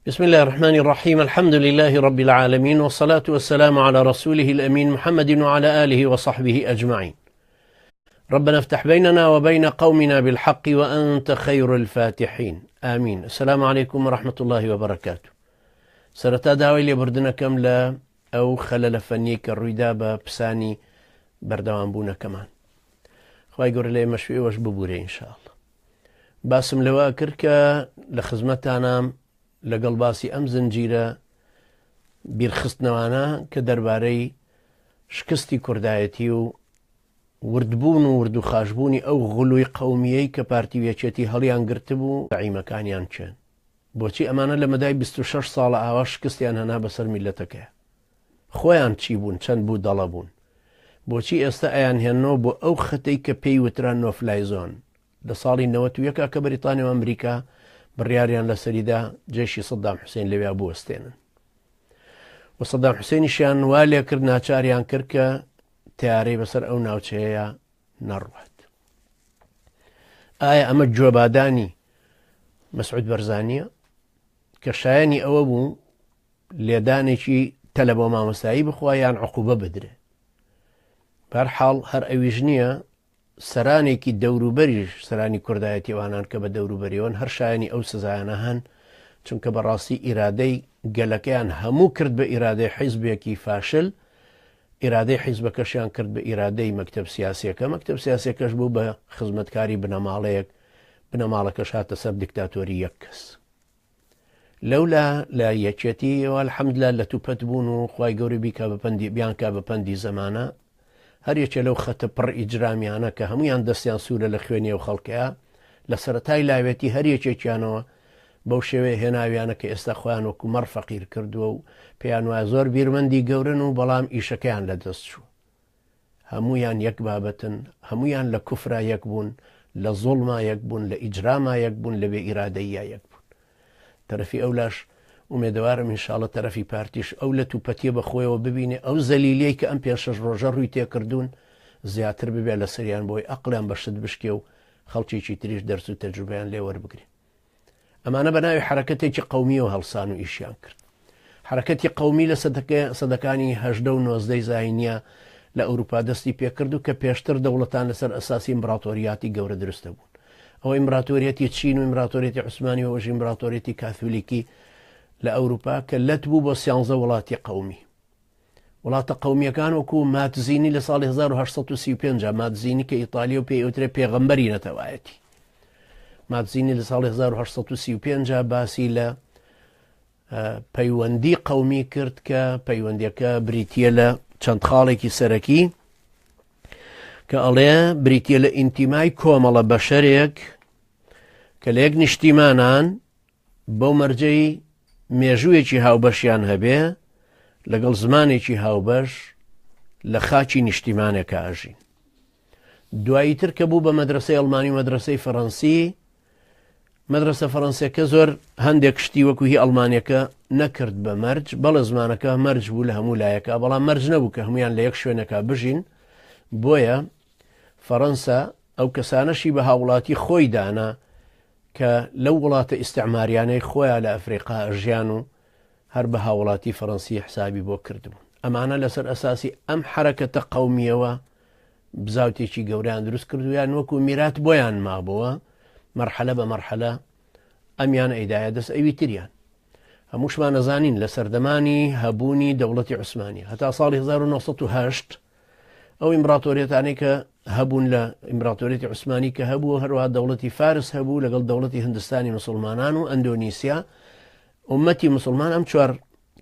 بسم الله الرحمن الرحيم الحمد لله رب العالمين والصلاة والسلام على رسوله الأمين محمد وعلى آله وصحبه أجمعين ربنا افتح بيننا وبين قومنا بالحق وأنت خير الفاتحين آمين السلام عليكم ورحمة الله وبركاته سەرەتا داوای لێبوردنەکەم لە ئەو خەلەلە فەنیەی کە ڕوویدا بە پسانی بەردەوام بوونەکەمان خوای گەورە لە ئێمەش و ئێوەش ببورێ ان شاء الله باسم لەوە کرد کە لە خزمەتانام لەگەڵ باسی ئەم زنجیرە بیرخستنەوانە کە دەربارەی شکستی کوردایەتی و وردبوون و وردوخاشبوونی ئەو غلوی قەومیەی کە پارتی و یەکێتی هەڵیان گرتبوو زەعیمەکانیان کێن بۆچی ئەمانە لە مەدای 26 ساڵە ئاوا شکستیان هەنا بەسەر میلەتەکەی خۆیان چی بوون چەند بودەڵە بوون بۆچی ئێستا ئەیانهێننەوە بۆ ئەو خەتەی کە پێی وترا no fly zone لە ساڵی 91 کە بەریتانیا و ئەمریکا بڕیاریان لەسەریدا جێشی سەدام حوسێن لەویا بوەستێنن و سەدام حوسێنیشیان وا لێکرد ناچاریان کرد کە تیارەی بەسەر ئەو ناوچەیە نەڕوات. ئایا ئەمە گوێبادانی مەسعود بەرزانیە کە شایەنی ئەوە بوو لێدانێکی تەلە بۆ مامۆستایی بخوا یان عقوبە بدرێ بەرحاڵ هەر ئەویش نییە سەرانێکی دەوروبەریش سەرانی کوردایەتیوانان کە بە دەوروبەریەوەن هەر شایانی ئەو سزایانە هەن چونکە بەڕاستی ئیرادەی گەلەکەیان هەموو کرد بە ئیرادەی حیزبێکی فاشل ئیرادەی حیزبەکەشیان کرد بە ئیرادەی مەکتەب سیاسیەکە، مەکتەب سیاسیەکەش بوو بە خزمەتکاری بنەماڵەیەک، بنەماڵەکەش هاتە سەر دیکتاتۆری یەک کەس. لەولا لە یەکێتی ئەوە الحمدلله لە توپەت بوون و خوای گەورە بیکا بە پەندی بیانکا بە پەندی زەمانە هەر یەکێ لەو خەتە پڕ ئیجرامیانە کە هەمویان دەستیان سوورە لە خوێنی ئەو خەڵکەیە لە سەرەتای لاوێتی هەر یەکێکیانەوە بەو شێوەیە هێناویانە کە ئێستا خۆیان وەکو مەڕ فەقیر کردووە و پێیان وایە زۆر بیرمەندی گەورەن و بەڵام ئیشەکەیان لە دەست چوو. هەموویان یەک بابەتن، هەموویان لە کوفرا یەک بوون، لە زوڵما یەک بوون، لە ئیجراما یەک بوون، لە بێ ئیرادەییا یەک بوون. تەرەفی ئەولاش ئومێدەوارم ئینشاڵڵە تەرەفی پارتیش ئەو لەت و پەتیە بە خۆیەوە ببینێ، ئەو زەلیلیەی کە ئەم پێنج شەش ڕۆژە ڕووی تێکردوون زیاتر ببێ لەسەریان بۆی ئەقڵیان بە شت بشکێ و خەڵکێکی تریش دەرس و تەجروبەیان لێ وەربگرێ. ئەمانە بە ناوی حەرەکەتێکی قەومیەوە هەڵسان و ئیشیان کرد. حەرەکەتی قەومی لە سەدەکانی هەژدە و نۆزدەی زاینیە لە ئەوروپا دەستی پێکرد و کە پێشتر دەوڵەتان لەسەر ئەساسی ئیمبراتۆریاتی گەورە دروست دەبوون. ئەوە ئیمبراتۆریەتی چین و ئیمبراتۆریەتی عوسمانی و ئەوەش ئیمبراتۆریەتی کاثولیکی لە ئەوروپا کە لەت بوو بۆ سیانزە وڵاتی قەومی. وڵاتە قەومییەکان وەکو ماتزینی لە ساڵی 1835 ماتزینی کە ئیتالیە و پێی ئەوترێ پێغەمبەری نەتەوایەتی ماتزینی لە ساڵی 1835 باسی لە پەیوەندی قەومی کرد کە پەیوەندیەکە بریتە لە چەند خاڵێکی سەرەکی کە ئەڵێ بریتە لە ئینتیمای کۆمەڵە بەشەرێک کە لە یەک نیشتیمانان بەو مەرجەی مێژوویەکی هاوبەشیان هەبێ لەگەڵ زمانێکی هاوبەش لە خاکی نیشتیمانێکا ئەژین. دوایی تر کە بوو بە مەدرسەی ئەڵمانی و مەدرسەی فەڕەنسی، مەدرسە فەڕەنسیەکە زۆر هەندێک شتی وەکو هی ئەڵمانیەکە نەکرد بە مەرج، بەڵێ زمانەکە مەرج بوو لە هەموو لایەکە، بەڵام مەرج نەبوو کە هەمویان لە یەک شوێنەکە بژین، بۆیە فەڕەنسا ئەو کەسانەشی بە هاوڵاتی خۆی دانا کە لەو وڵاتە ئیستعماریانەی خۆیا لە ئەفریقا ئەژیان و هەر بە هاوڵاتی فەرەنسی حسابی بۆ کردبوون. ئەمانە لەسەر ئەساسی ئەم حەرەکەتە قەومییەوە بزاوتێکی گەورەیان دروست کرد و یان وەکو میرات بۆیان مابۆوە، مەرحەلە بە مەرحەلە ئەمیان ئەیدایە دەست ئەوی تریان. هەمووشمان ئەزانین لە سەردەمانی هەبوونی دەوڵەتی عوسمانی هەتا ساڵی 1908 ئەو ئیمبراتۆریەتانەی کە هەبوون لە ئیمبراتۆریەتی عوسمانی کە هەبوو هەروەها دەوڵەتی فارس هەبوو لەگەڵ دەوڵەتی هندستانی مسلمانان و ئەندۆنیسیا ئومەتی مسلمان ئەم چوار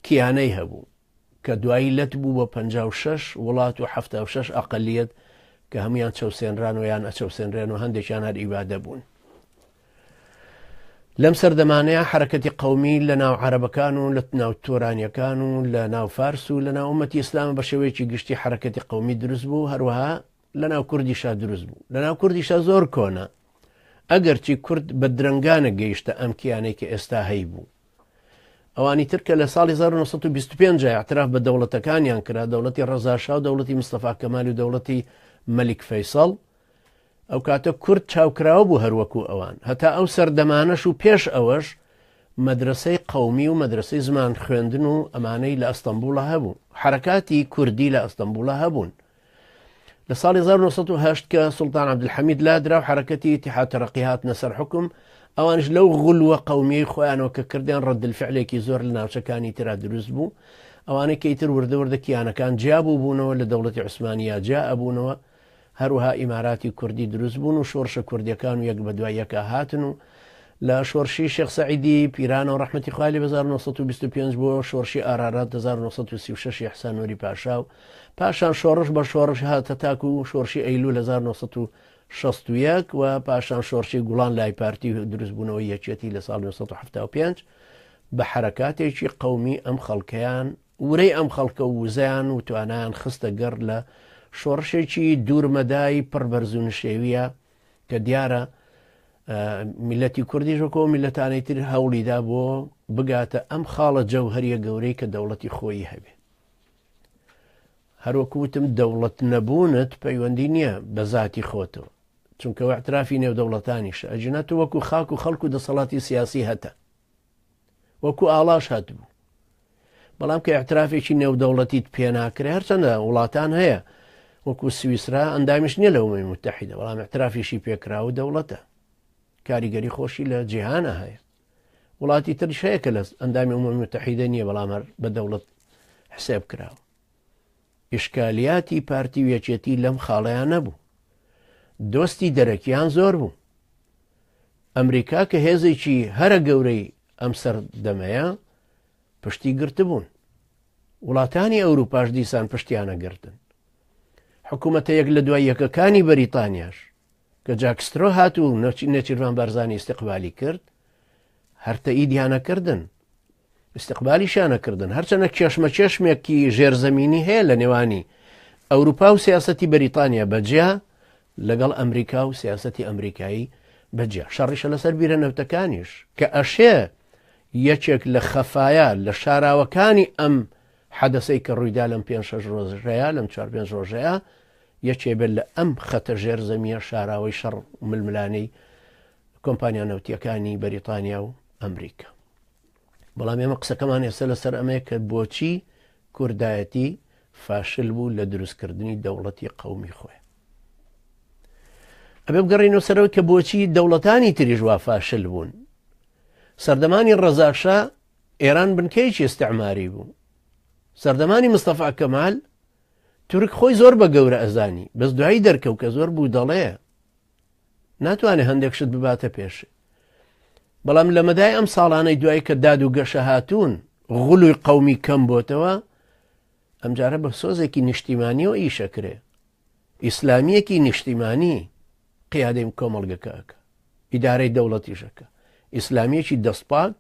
کیانەی هەبوو کە دوایی لەت بوو بە 56 وڵات و 76 ئەقلیەت کە هەمویان چەوسێنران و یان ئەچەوسێنرێن و هەندێکیان هەر ئیبادە بوون. لەم سەردەمانەیا حەرەکەتی قەومی لە ناو عەرەبەکان و لە ناو تۆرانیەکان و لە ناو فارس و لە ناو ئومەتی ئیسلام بە شێوەیەکی گشتی حەرەکەتی قەومی دروست بوو هەروەها لە ناو کوردیشا دروست بوو لە ناو کوردیشا زۆر کۆنە ئەگەرچی کورد بە درەنگانە گەیشتە ئەم کیانەی کە ئێستا هەیبوو ئەوانی تر کە لە ساڵی 1925 اعتراف بە دەوڵەتەکانیان کرا دەوڵەتی ڕەزاشا و دەوڵەتی مستەفا کەمال و دەوڵەتی مەلیک فەیسەڵ ئەو کاتە کورد چاوکراوە بوو هەر وەکو ئەوان. هەتا ئەو سەردەمانەش و پێش ئەوەش مەدرەسەی قەومی و مەدرەسەی زمان خوێندن و ئەمانەی لە ئەستەنبوڵا هەبوو. حەرەکاتی کوردی لە ئەستەنبوڵا هەبوون. لە ساڵی 1970 کە سوڵتان عەبدولحەمید لادرا و حەرەکەتی ئیتیحاد تەرەقی هاتنە سەر حوکم، ئەوانیش لەو غلوە قەومیەی خۆیانەوە کە کردیان ڕەدلفعلێکی زۆر لە ناوچەکانی ترا دروست بوو. ئەوانەی کە ئیتر وردە وردە کیانەکان جیا بووبوونەوە لە دەوڵەتی عوسمانیا جیا ئەبوونەوە، هەروەها ئیماراتی کوردی دروست بوون و شۆڕشە کوردیەکان و یەک بەدوای یەکا هاتن و لە شۆرشی شێخ سەعیدی پیرانەوە ڕەحمەتی خوای لێ 1925 بۆ شۆرشی ئارارات 1936 ئیحسان نوری پاشا و پاشان شۆڕش بە شۆڕش هاتە تاکو و شۆرشی ئەیلول 1961 و پاشان شۆرشی گوڵان لای پارتی و دروستبوونەوەی یەکێتی لە ساڵ 1975 بە حەرەکاتێکی قەومی ئەم خەڵکەیان ورەی ئەم خەڵکە و وزەیان و توانایان خستە گەڕ لە شۆڕشێکی دوورمەدای پڕ بەرز و نشێویە کە دیارە میلەتی کوردیش وەکۆ میلەتانی تر هەوڵیدا بۆ بگاتە ئەم خاڵە جەوهریە گەورەی کە دەوڵەتی خۆی هەبێ. هەروەکو وتم دەوڵەت نەبوونت پەیوەندی نییە بە زاتی خۆتەوە چونکە اعترافی نێودەوڵەتانیشە ئەگینا تۆ وەکو خاک و خەڵک و دەسەڵاتی سیاسی هەتە وەکو ئاڵاش هاتبوو بەڵام کە اعترافێکی نێودەوڵەتیت پێناکرێ هەرچەندە وڵاتان هەیە وەکو سویسرا ئەندامیش نییە لە ئومەمی متحیدە بەڵام اعترافیشی پێکرا و دەوڵەتە کاریگەری خۆشی لە جیهانە هەیە وڵاتی تریش هەیە کە لە ئەندامی ئومەمی متحیدە نییە بەڵام هەر بە دەوڵەت حسێب کراوە ئیشکالیاتی پارتی و یەکێتی لەم خاڵەیان نەبوو دۆستی دەرەکیان زۆر بوو ئەمریکا کە هێزێکی هەرە گەورەی ئەم سەردەمەیە پشتی گرتبوون. وڵاتانی ئەوروپاش دیسان پشتیانە گرتن. حکوومەتە یەک لە دوای یەکەکانی بەریتانیاش کە جاکسترۆ هات و نێچیرڤان بارزانی ئیستقبالی کرد هەر تەئیدیانە کردن ئیستقبالیشیانە کردن هەرچەنە کێشمە کێشمێکی ژێرزەمینی هەیە لە نێوانی ئەوروپا و سیاستی بەریتانیا بەجیا لەگەڵ ئەمریکا و سیاستی ئەمریکایی بەجیا شەڕیشە لەسەر بیرە نەوتەکانیش کە ئەشێ یەکێک لە خەفایا لە شاراوەکانی ئەم حەدەسەی کە ڕوویدا لەم پێ شەش ڕۆژەیە لەم چوار پێنج ڕۆژەیە یەکێ بێت لە ئەم خەتە ژێر زەمیە شاراوەی شەڕ ململانەی کۆمپانیا نەوتیەکانی بەریتانیا و ئەمریکا بەڵام ئێمە قسەکەمان ئێستا لەسەر ئەمەیە کە بۆچی کوردایەتی فاشل بوو لە دروستکردنی دەوڵەتی قەومی خۆی ئەبێ بگەڕینەوە سەرەوە کە بۆچی دەوڵەتانی تریش وا فاشل بوون سەردەمانی ڕەزاشا ئێران بنکەیەکی ئیستعماری بوو سەردەمانی مستەفا کەمال تورک خۆی زۆر بە گەورە ئەزانی بەس دوایی دەرکەوت کە زۆر بوو دەڵێ ناتوانێت هەندێک شت بباتە پێش بەڵام لە مەدای ئەم ساڵانەی دوای کە داد و گەشە هاتوون غلوی قومی کەم بۆتەوە ئەمجارە بە سۆزێکی نیشتیمانیەوە ئیشەکرێ ئیسلامیەکی نیشتیمانی قیادەی کۆمەڵگەکە ئەکا ئیدارەی دەوڵەتیشەکە ئیسلامیەکی دەستپاک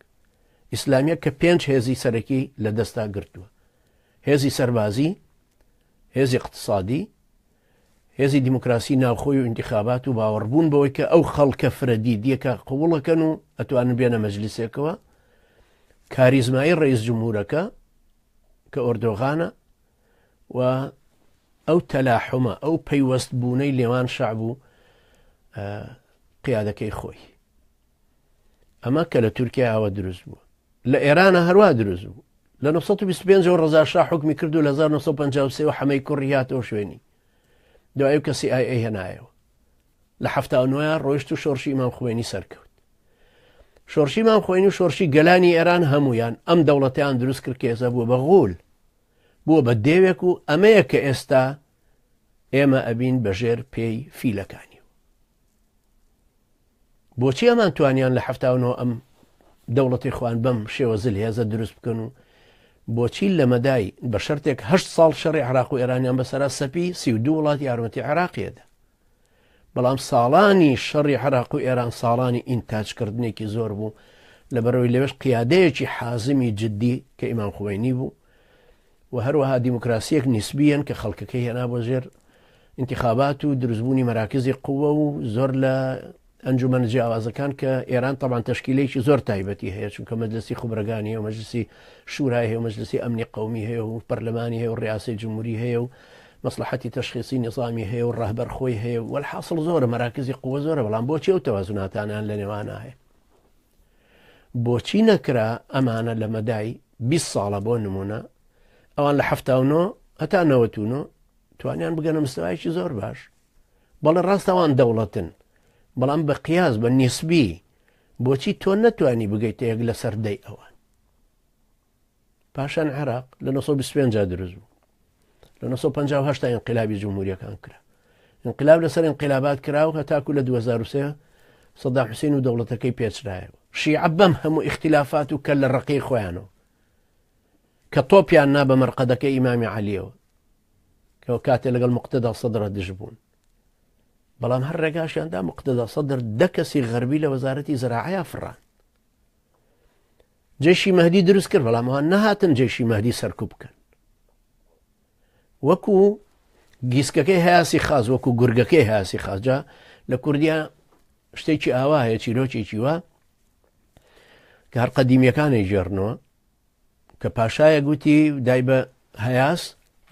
ئیسلامیە کە پێنج هێزی سەرەکی لە دەستا گرتووە هێزی سەربازی هێزی اقتصادی هێزی دیموکراسی ناوخۆی و انتخابات و باوەڕبوون بەوەی کە ئەو خەڵکە فرەدیدیەکە قوڵەکەن و ئەتوانن بێنە مەجلیسێکەوە کاریزمایی ڕئیس جمهورەکە کە ئۆردۆغانە و ئەو تەلاحومە، ئەو پەیوەست بوونەی نێوان شەعب و قیادەکەی خۆی. ئەمە کە لە تورکیا ئاوە دروست بوو. لە ئێرانە هەروە دروست بوو. لە 1925 ەوە ڕەزا شا حوکمی کرد و لە 1953 ەوە حەمەی کوڕی هاتەوە شوێنی. دوای کە سی ئای ئەی هێنایەوە. لە 79 ڕۆیشت و شۆڕشی ئیمام خومەینی سەرکەوت. شۆڕشی ئیمام خومەینی و شۆڕشی گەلانی ئێران هەمویان ئەم دەوڵەتیان دروست کرد کە ئێستا بووە بە غول. بووە بە دێوێک و ئەمەیە کە ئێستا ئێمە ئەبین بە ژێر پێی فیلەکانی. بۆچی ئەمان توانیان لە 79 ئەم دەوڵەتی خوان بەم شێوە زل هێزە دروست بکەن و بۆچی لە مەدای بە شەرتێک هەشت ساڵ شەڕی عراق و ئێرانیان بەسەرا سەپی 32 وڵات یارمەتی عراقیەدا بەڵام ساڵانی شەڕی عراق و ئێران ساڵانی ئینتاجکردنێکی زۆر بوو لەبەرەوەی لەوێش قیادەیەکی حازمی جددی کە ئیمام خومەینی بوو و هەروەها دیموکراسیەک نیسبیەن کە خەڵکەکەی هێنا بۆ ژێر انتخابات و دروستبوونی مەراکزی قووە و زۆر لە ئەنجومەنە جیاوازەکان کە ئێران تەبان تەشکیلێکی زۆر تایبەتی هەیە چونکە مەجلسی خوبرەگانی هەیە و مەجلسی شورای هەیە و مەجلسی ئەمنی قەومی هەیە و پەرلەمانی هەیە و ڕیاسەی جمهوری هەیە و مەسڵەحەتی تەشخیسی نیزامی هەیە و ڕەهبەر خۆی هەیە و وەلحاسڵ زۆرە مەراکزی قووە زۆرە بەڵام بۆچی ئەو تەوازناتانیان لە نێوانە هەیە؟ بۆچی نەکرا ئەمانە لە مەدای 20 ساڵە بۆ نمونە ئەوان لە 79 هەتا 99 توانیان بگەنە مستەوایەکی زۆر باش بەڵێ ڕاستە ئەوان دەوڵەتن بەڵام بە قیاس بە نیسبی بۆچی تۆ نەتوانی بگەیتە یەک لەسەر دەی ئەوان پاشان عێراق لە 1925 دروست بوو لە 1958 ئینقلابی جمهوریەکان کرا انقلاب لەسەر انقلابات کرا و هەتاکو لە 2003 سەدام حوسین و دەوڵەتەکەی پێچرایەوە شیعە بەم هەموو ئیختلافات و کە لە ڕقی خۆیانەوە کە تۆپیان نا بە مەرقەدەکەی ئیمامی عەلیەوە کە کاتێ لەگەڵ مقتەدا سەدرە دژ بوون بەڵام هەر ڕێگاشیاندا مقتەدا سەدر دە کەسی غەربی لە وەزارەتی زراعەیە فڕان جەیشی مەهدی دروست کرد بەڵام ئەوان نەهاتن جەیشی مەهدی سەرکوب بکەن وەکو گیسکەکەی هەیاسی خاز وەکو گورگەکەی هەیاسی خاجا لە کوردیا شتێکی ئاوا هەیە چیرۆکێکی وا کە هەر قەدیمیەکانی ژێرنەوە کە پاشایە گوتی دای بە هەیاس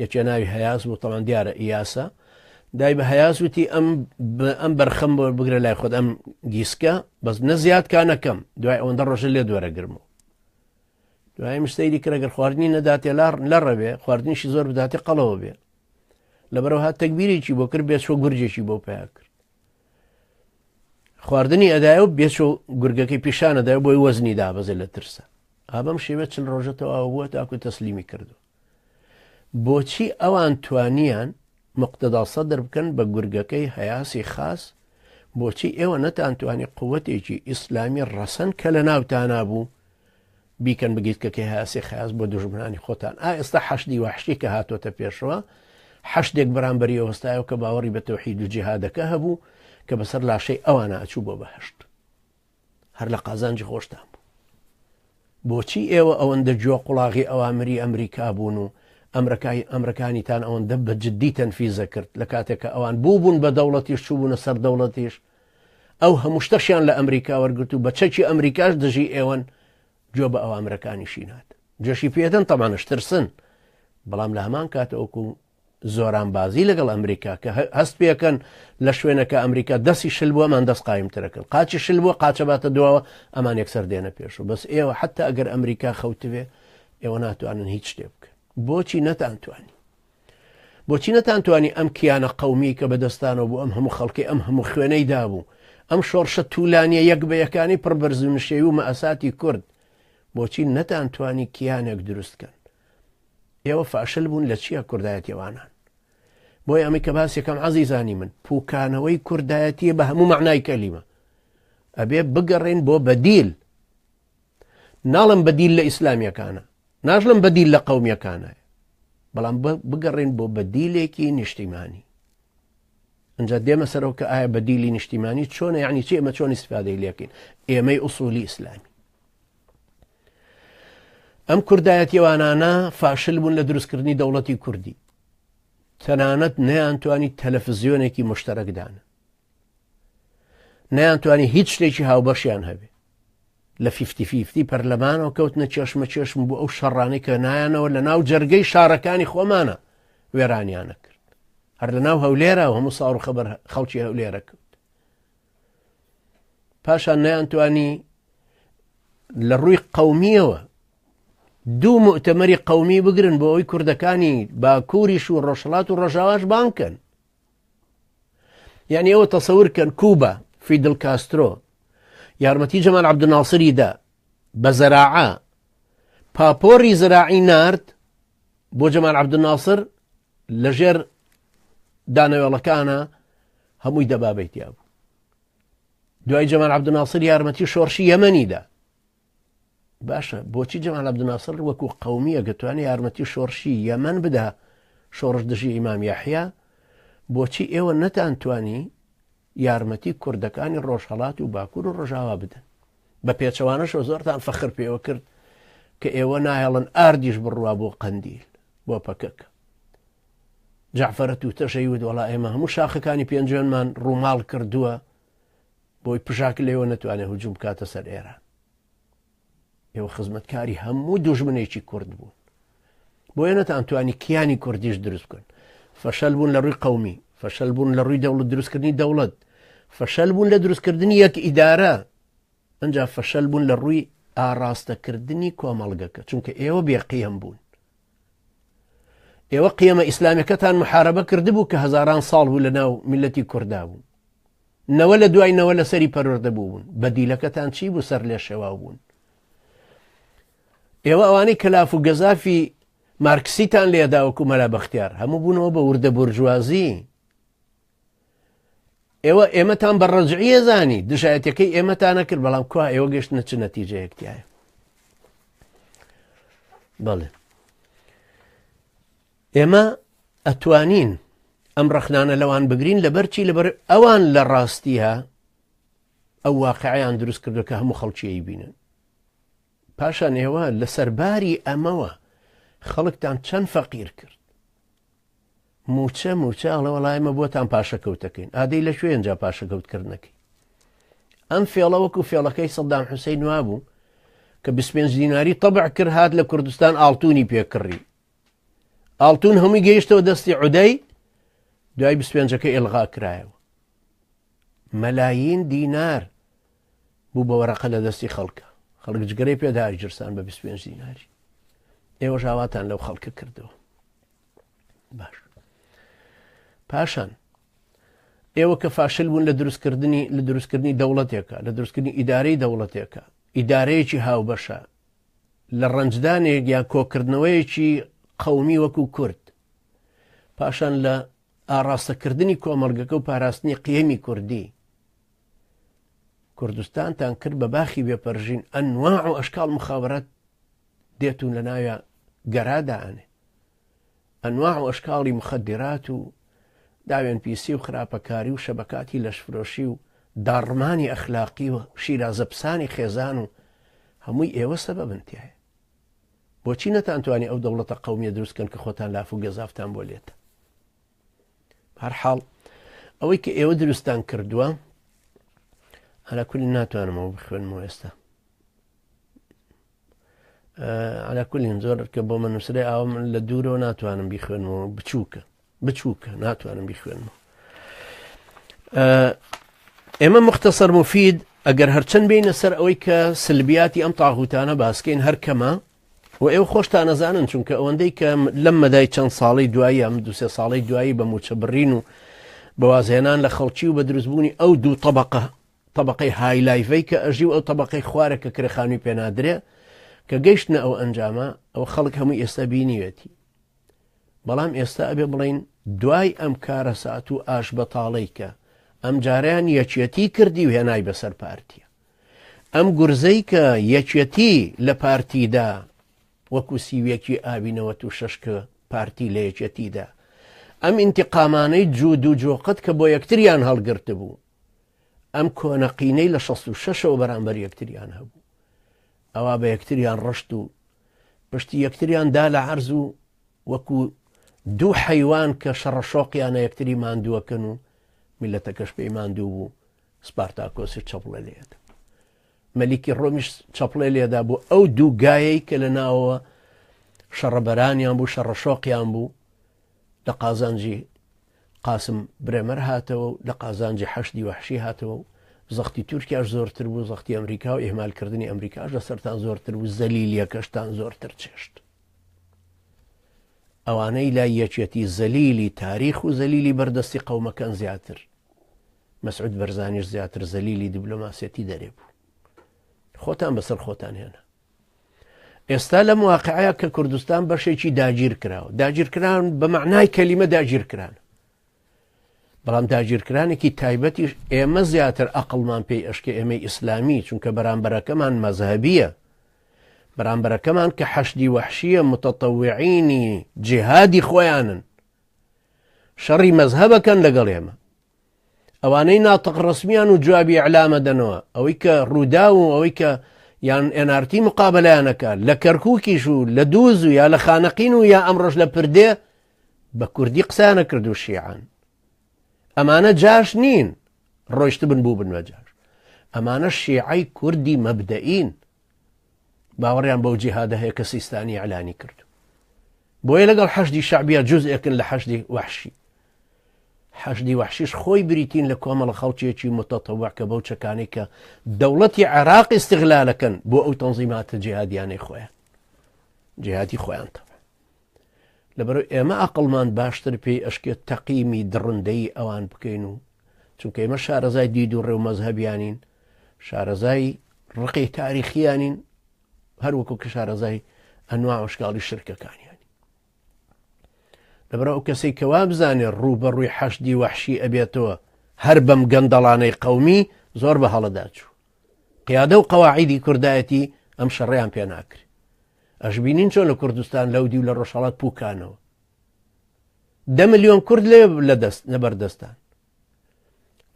یەکێ ناوی هەیاس بوو تەوان دیارە ئیاسە دای بە هەیاس وتی ئەم ئەم بەرخەم بۆ بگرە لای خۆت ئەم گیسکە بەس نە زیاد کا نەکەم دوای ئەوەندە ڕۆژە لێ دوێرەگرمەوە دوای مشتەیری کرەگەر خواردنی نەداتێ لا لەڕەوێ خواردنیشی زۆر بداتێ قەڵەوە بێ لەبەرەوە هات تەکبیرێکی بۆ کرد بێچوە گورجێکی بۆ پیا کرد خواردنی ئەدایە و بێچۆ گورگەکەی پیشانە دای بۆی وەزنی دابەزێ لە ترسە ئابەم شێوە چل ڕۆژە تەواو بووە تاکو تەسلیمی کردو بۆچی ئەوان توانیان مقتەدا سەدر بکەن بە گورگەکەی هەیاسی خاس بۆچی ئێوە نەتانتوانی قوتێکی ئیسلامی ڕەسەن کە لە ناوتانا بوو بیکەن بە گیتکەکەی هەیاسی خاس بۆ دوژمنانی خۆتان ئا ئێستا حەشدی وەحشی کە هاتۆتە پێشەوە حەشدێک بەرامبەری وەستایەوە کە باوەڕی بە تەوحید و جیهادەکە هەبوو کە بەسەر لاشەی ئەوانە ئەچوو بۆ بەهشت هەر لە قازانجی خۆشتان بوو بۆچی ئێوە ئەوەندە گوێ قوڵاغی ئەوامری ئەمریکا بوون و ئەمرەکای ئەمرەکانیتان ئەوەندە بە جددی تەنفیزە کرد لە کاتێک کە ئەوان بوو بوون بە دەوڵەتیش چووبوونە سەر دەوڵەتیش ئەو هەموو شتەشیان لە ئەمریکا وەرگرت و بە چەکی ئەمریکاش دژی ئێوەن گوێ بە ئەوامرەکانیشی نات گوێشی پێدەن تەمانش ترسن بەڵام لە هەمان کاتەوەکو زۆرانبازی لەگەڵ ئەمریکا کە هەست پێکەن لە شوێنەکە ئەمریکا دەستی شل بووە ئەمان دەست قایمترەکەن قاچی شل بووە قاچەباتە دواوە ئەمان یەکسەر دێنە پێش و بەس ئێوە حتا ئەگەر ئەمریکا خەوتبێ ئێوە ناتوانن هیچ شتێ بکەن بۆچی نەتانتوانی بۆچی نەتانتوانی ئەم کیانە قومی کە بەدەستانەوە بوو ئەم هەموو خەڵکی ئەم هەموو خوێنەی دابوو ئەم شۆڕشە تولانیە یەک بە یەکانی پڕ بەرز و نشێوی و مەئەساتی کورد بۆچی نەتانتوانی کیانێک دروست کەن ئێوە فاشل بوون لە چیە کوردایەتیەوانان بۆیە ئەمەی کە باس یەکەم عەزیزانی من پوکانەوەی کوردایەتیە بە هەموو مەعنای کەلیمە ئەبێ بگەڕێن بۆ بەدیل ناڵم بەدیل لە ئیسلامیەکانە ناژلم بەدیل لە قومیەکانە بەڵام بگەڕێن بۆ بەدیلێکی نیشتیمانی ئەجا دێمە سەرەوە کە ئایا بەدیلی نیشتیمانی چۆنە یعنی چی ئێمە چۆن ئیسفادەی لەکەین ئێمەی ئوسولی ئیسلامی ئەم کوردایەتیەوانانە فاشل بوون لە دروستکردنی دەوڵەتی کوردی تەنانەت نەیانتوانی تەلەفزیۆنێکی مشتەرەک دانە نەیانتوانی هیچ شتێکی هاوبەشیان هەبێ لە فیفتی فیفتی پەرلەمانەوە کەوتنە چێشمە چێشم بۆ ئەو شەڕانەی کە نایانەوە لە ناو جەرگەی شارەکانی خۆمانە وێرانیانە کرد هەر لە ناو هەولێرە و هەموو ساڕ و خەبەر خەڵکی هەولێرە کرد پاشان نەیانتوانی لە ڕووی قەومیەوە دوو مؤتەمەری قەومی بگرن بۆ ئەوی کوردەکانی باکووریش و ڕۆژهڵات و ڕۆژاواش بانکەن یعنی ئەوە تەسەور کەن کوبا فیدل کاسترۆ یارمەتی جەمال عەبدولناسری دا بە زەراعە پاپۆری زراعی نارد بۆ جەمال عەبدولناسر لەژێر دانەوێڵەکانە هەمووی دەبابەی تیا بوو دوای جەمال عەبدولناسر یارمەتی شۆڕشی یەمەنی دا باشە بۆچی جەمال عەبدولناسر وەکو قومیە گەتوانێت یارمەتی شۆڕشی یەمەن بدا شۆڕش دژی ئیمام یاحیا بۆچی ئێوە نەتانتوانی یارمەتی کوردەکانی ڕۆژهەڵات و باکوور و ڕۆژاوا بدەن بە پێچەوانەشەوە زۆرتان فەخر پێوە کرد کە ئێوە ناهێڵن ئاردیش بڕوا بۆ قەندیل بۆ پەکەکە جەعفەرە تووتەش ئەیوت وەڵا ئێمە هەموو شاخەکانی پێنجوێنمان ڕووماڵ کردووە بۆی پژاک لێوە نەتوانێت هجوم بکاتە سەر ئێران ئێوە خزمەتکاری هەموو دوژمنێکی کورد بوون بۆیە نەتانتوانی کیانی کوردیش دروست بکەن فەشەل بوون لە ڕووی قومی فەشەل بوون لە ڕووی دەوڵەت دروستکردنی دەوڵەت فەشەل بوون لە دروستکردنی یەک ئیدارە ئەجا فەشەل بوون لە ڕووی ئاڕاستەکردنی کۆمەڵگەکە چونکە ئێوە بێقیەم بوون ئێوە قیەمە ئیسلامیەکەتان محاربە کردبوو کە هەزاران ساڵ بوو لە ناو میلەتی کووردا بوو نەوە لە دوای نەوە لەسەری پەروەردە بوون بەدیلەکەتان چی بوو سەر لێ شێواو بوون ئێوە ئەوانەی کەلاف و گەزافی مارکسیتان لێدا وەکو مەلا بەختیار هەموو بوونەوە بە وردە بورژوازی ئێوە ئێمەتان بە ڕەجعیە زانی دژایەتەکەی ئێمەتانە کرد بەڵام کوا ئێوە گەشتنە چ نەتیجەیەک تایە بەڵێ ئێمە ئەتوانین ئەم ڕەخنانە لەوان بگرین لەبەر چی لەبەر ئەوان لە ڕاستیە ئەو واقعیان دروست کردو کە هەموو خەڵکیی بینن پاشان ئێوە لەسەر باری ئەمەوە خەڵکتان چەند فەقیر کرد موچە موچە ئەڵێ وەڵا ئێمە بۆتان پاشەکەوتەکەین ئادەی لە کوێ ئینجا پاشەکەوتکردنەکەی ئەم فێڵە وەکو فێڵەکەی سەدام حوسەین وابوو کە 25 دیناری طبع کرد هات لە کوردستان ئاڵتونی پێکڕی ئاڵتون هەمووی گەیشتەوە دەستی عودەی دوای 25ەکە ئێلغا کرایەوە مەلاین دینار بوو بە وەرەقە لە دەستی خەڵکە خەڵک جگەرەی پێدا جرسان بە 25 دیناری ئێوە ژاواتان لەو خەڵکە کردەوە باش پاشان ئێوە کە فاشل بوون لە دروستکردنی لە دروستکردنی دەوڵەتێکە لە دروستکردنی ئیدارەی دەوڵەتێکە ئیدارەیەکی هاوبەشە لە ڕەنجدانێک یان کۆکردنەوەیەکی قەومی وەکو کورد پاشان لە ئاڕاستەکردنی کۆمەڵگەکە و پاراستنی قیەمی کوردی کوردستانتان کرد بە باخی بێپەرژین ئەنواع و ئەشکال مخابرات دێتون لە ناویا گەرا دائەنێ ئەنواع و ئەشکاڵی مخدرات و داوێن پیسی و خراپەکاری و شەبەکاتی لەشفرۆشی و داڕمانی ئەخلاقی و شیرازەپسانی خێزان و هەمووی ئێوە سەبەبن تایە بۆچی نەتانتوانی ئەو دەوڵەتە قومیە دروستکەن کە خۆتان لاف و گەزافتان بۆ لێتە هەرحاڵ ئەوەی کە ئێوە دروستان کردووە هەلا کولی ناتوانمەوە بخوێنمەوە ئێستا على كل زۆر کە بۆ من نووسرێ ئاوە من لە دوورەوە ناتوانم بیخوێنمەوە بچووکە بچووکە ناتوانم بیخوێنمەوە ئێمە مختصر مفید ئەگەر هەرچەند بینە سەر ئەوەی کە سلبیاتی ئەم تاغوتانە باسکەین هەر کەمە و ئێوە خۆشتان ئەزانن چونکە ئەوەندەی کە لەم مەدای چەند ساڵەی دوایی ئەم دوسێ ساڵەی دوایی بە موچە بڕین و بەوازهێنان لە خەڵکی و بە دروستبوونی ئەو دوو طبقە طبقەی های لایڤەی کە ئەژی و ئەو طبقەی خوارە کە کرێخانوی پێنادرێ کە گەیشتنە ئەو ئەنجامە ئەو خەڵک هەمووی ئێستا بینیوێتی بەڵام ئێستا ئەبێ بڵین دوای ئەم کارەسات و ئاش بەتاڵەی کە ئەم جاریان یەکێتی کردی و هێنای بەسەر پارتیە ئەم گورزەی کە یەکێتی لە پارتی دا وەکو سیویەکی ئاوی 96 کە پارتی لە یەکێتی دا ئەم ئینتقامانەی جوود و جۆقەت کە بۆ یەکتریان هەڵگرتبوو ئەم کۆنەقینەی لە 66ەوە بەرامبەر یەکتریان هەبوو ئەوا بە یەکتریان ڕشت و پشتی یەکتریان دا لە عەرز و وەکو دوو حەیوان کە شەڕەشۆقیانە یەکتری ماندووەکەن و میلەتەکەش پێی ماندوو بوو سپارتاکۆسی چەپڵێ لێدا مەلیکی ڕۆمیش چەپڵێ لێدا بۆ ئەو دوو گایەی کە لە ناوەوە شەڕەبەرانیان بوو شەڕەشۆقیان بوو لە قازانجی قاسم برێمەر هاتەوە و لە قازانجی حەشدی وەحشی هاتەوە و زەختی تورکیاش زۆرتر بوو زەختی ئەمریکا و ئیهمالکردنی ئەمریکاش لەسەرتان زۆرتر بوو زەلیلیەکەشتان زۆرتر چێشت ئەوانەی لای یەکێتی زەلیلی تاریخ و زەلیلی بەردەستی قەومەکەن زیاتر مەسعود بەرزانیش زیاتر زەلیلی دیبلۆماسیەتی دەرێ بوو خۆتان بەسەر خۆتان هێنا ئێستا لەم واقعەیە کە کوردستان بەشێکی داگیر کراوە داگیرکران بە معنای کەلیمە داگیرکران بەڵام داگیرکرانێکی تایبەتیش ئێمە زیاتر ئەقلمان پێی ئەشکە ئێمەی ئیسلامی چونکە بەرامبەرەکەمان مەزهبیە بەرامبەرەکەمان کە حەشدی وەحشیە متەتەوعینی جیهادی خۆیانن شەڕی مەزهەبەکەن لەگەڵ ئێمە ئەوانەی ناتق ڕسمیان و جوابی ئەلامە دەنەوە ئەوەی کە ڕوودا و ئەوەی کە یان ئێنارتی مقابلەیانەکە لە کەرکووکیش و لە دووز و یا لە خانەقین و یا ئەمڕۆژ لە پردێ بە کوردی قسانە کرد و شیعان ئەمانە جاش نین ڕۆیشت بن بوو بن بە جاش ئەمانە شیعەی کوردی مەبدەئین باوەڕیان بەو جیهادە هەیە کە سیستانی ئیعلانی کرد بۆیە لەگەڵ حەشدی شەعبیە جوزئێکن لە حەشدی وەحشی. حەشدی وەحشیش خۆی بریتین لە کۆمەڵە خەڵکیەکی متەتەوع کە بەو چەکانەی کە دەوڵەتی عێراق ئیستغلالەکەن بۆ ئەو تەنزیماتە جیهادیانەی خۆیان جیهادی خۆیان تەبع لەبەرو ئێمە ئەقڵمان باشتر پێی ئەشکێت تەقیمی دڕندەیی ئەوان بکەین و چونکە ئێمە شارەزای دید و ڕێ و مەزهەبیانین شارەزای ڕقی تاریخیانین هەروەکو کە شارەزای ئەنوا ئەشکاڵی شرکەکانیانی لەبەر ئەو کەسەی کە وابزانێ ڕووبەڕووی حەشدی وەحشی ئەبێتەوە هەر بەم گەندەڵانەی قەومی زۆر بە هەڵەدا چوو. قیادە و قەواعیدی کوردایەتی ئەم شەڕەیان پێ ناکرێ. ئەشبینین چۆن لە کوردستان لەو دیو لە ڕۆژهەڵات پوکانەوە. دە ملیۆن کورد لێ لە دەست لەبەر دەستان.